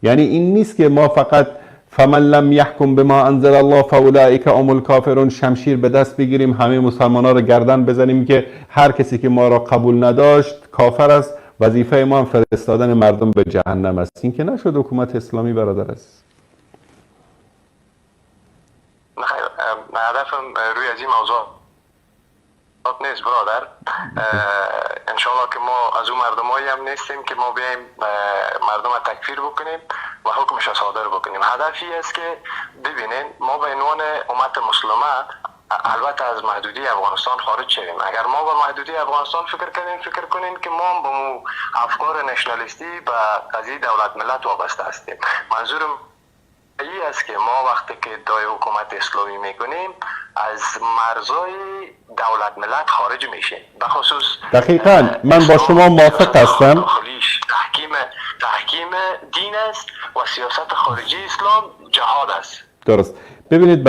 یعنی این نیست که ما فقط فمن لم یحکم بما انزل الله فاولئک هم الکافرون شمشیر به دست بگیریم همه مسلمان ها رو گردن بزنیم که هر کسی که ما را قبول نداشت کافر است، وظیفه ما هم فرستادن مردم به جهنم است. این که نشد حکومت اسلامی برادر است. هدفم روی از این موضوع نیست برادر. انشالله که ما از اون مردمایی هم نیستیم که ما بیایم مردم را تکفیر بکنیم و حکمش را صادر بکنیم. هدفی است که ببینین ما به عنوان امت مسلمه البته از محدودی افغانستان خارج شویم. اگر ما با محدودی افغانستان فکر کنیم که ما با افکار نشنالیستی به قضیه دولت ملت وابسته هستیم. منظورم این است که ما وقتی که ادعای حکومت اسلامی میکنیم از مرزهای دولت ملت خارج میشیم. به خصوص دقیقاً من با شما موافق هستم. تحکیم دین است و سیاست خارجی اسلام جهاد است. درست. ببینید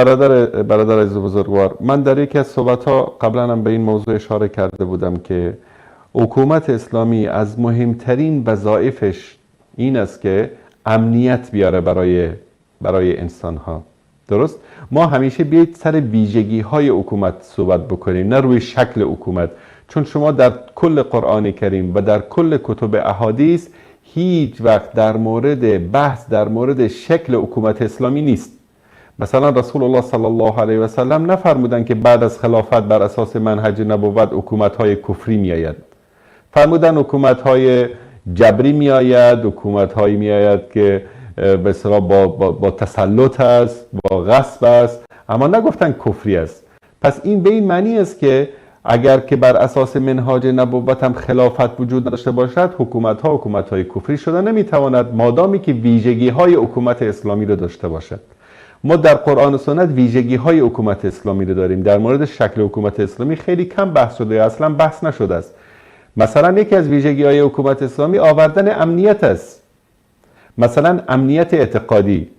برادر عزیز بزرگوار، من در یکی از صحبت‌ها قبلا هم به این موضوع اشاره کرده بودم که حکومت اسلامی از مهمترین وظایفش این است که امنیت بیاره برای انسان ها. درست؟ ما همیشه بیایید سر ویژگی های حکومت صحبت بکنیم، نه روی شکل حکومت، چون شما در کل قرآن کریم و در کل کتب احادیث هیچ وقت در مورد بحث در مورد شکل حکومت اسلامی نیست. مثلا رسول الله صلی الله علیه و سلم نفرمودند که بعد از خلافت بر اساس منهج نبوت حکومت های کفری میآید. فرمودن حکومت های جبری میآید، حکومت هایی میآید که به اصطلاح با تسلط است، با غصب است، اما نگفتن کفری است. پس این به این معنی است که اگر که بر اساس منهاج نبوت هم خلافت وجود نداشته باشد، حکومت ها حکومت های کفری شده نمیتواند، مادامی که ویژگی های حکومت اسلامی رو داشته باشد. ما در قرآن و سنت ویژگی های حکومت اسلامی رو داریم. در مورد شکل حکومت اسلامی خیلی کم بحث شده یا اصلا بحث نشده است. مثلا یکی از ویژگی های حکومت اسلامی آوردن امنیت است. مثلا امنیت اعتقادی.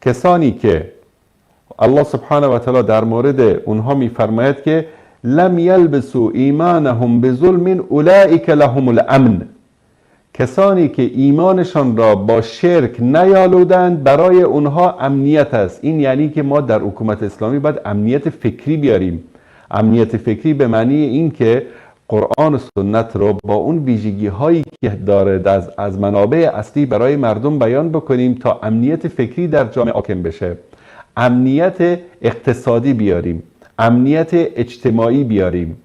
کسانی که الله سبحانه و تعالی در مورد اونها میفرماید که لم یلبسوا ایمانهم بظلم اولئک لهم الامن، کسانی که ایمانشان را با شرک نیالودند برای اونها امنیت است. این یعنی که ما در حکومت اسلامی باید امنیت فکری بیاریم. امنیت فکری به معنی این که قرآن و سنت رو با اون ویژگی هایی که داره از منابع اصلی برای مردم بیان بکنیم تا امنیت فکری در جامعه حاکم بشه. امنیت اقتصادی بیاریم، امنیت اجتماعی بیاریم.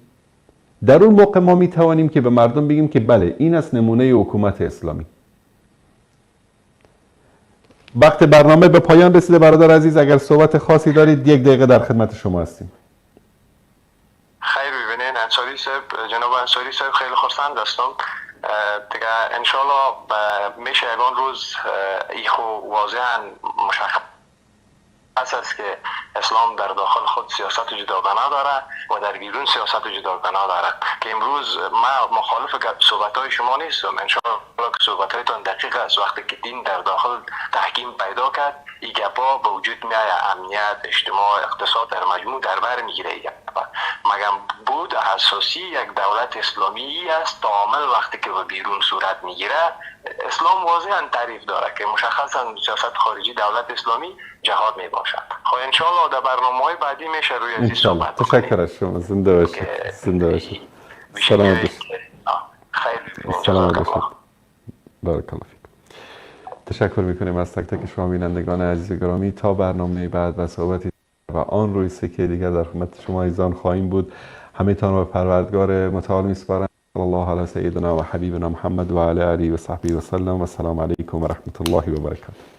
در اون موقع ما می توانیم که به مردم بگیم که بله این است نمونه حکومت اسلامی. وقت برنامه به پایان رسیده برادر عزیز، اگر صحبت خاصی دارید یک دقیقه در خدمت شما هستیم. خیر ببینین انصاری صاحب، جناب انصاری صاحب خیلی خرسند هستم. دیگه انشالله میشه یگان روز ایخو واضحا مشخص است که اسلام در داخل خود سیاست جداگانه داره و در بیرون سیاست جداگانه داره، که امروز ما مخالف صحبت های شما نیستم. انشاءالله که صحبت هایتان دقیق است. وقتی که دین در داخل تحکیم پیدا کرد، این گپا به وجود میآید، امنیت، اجتماع، اقتصاد در مجموع در بر میگیره این گپا. مگم بود اساسی یک دولت اسلامی است تعامل وقتی که به بیرون صورت میگیره. اسلام واضحا تعریف داره که مشخصا سیاست خارجی دولت اسلامی جهاد می باشد. خب انشالله در برنامه‌های بعدی میشه روی از این صحبت. تشکر از شما، زنده باشید. زنده باشید. سلامت باشید. خیر. سلامت باشید. بارک الله فیک. تشکر میکنیم از تک تک شما بینندگان عزیز گرامی. تا برنامه بعد و صحبتی و آن روی سکه دیگر در خدمت شما عزیزان خواهیم بود. همه تان رو به پروردگار متعال میسپارم. صلی الله علی سیدنا و حبیبنا محمد و علی آله و صحبه و سلم. و السلام علیکم و رحمت الله و برکاته.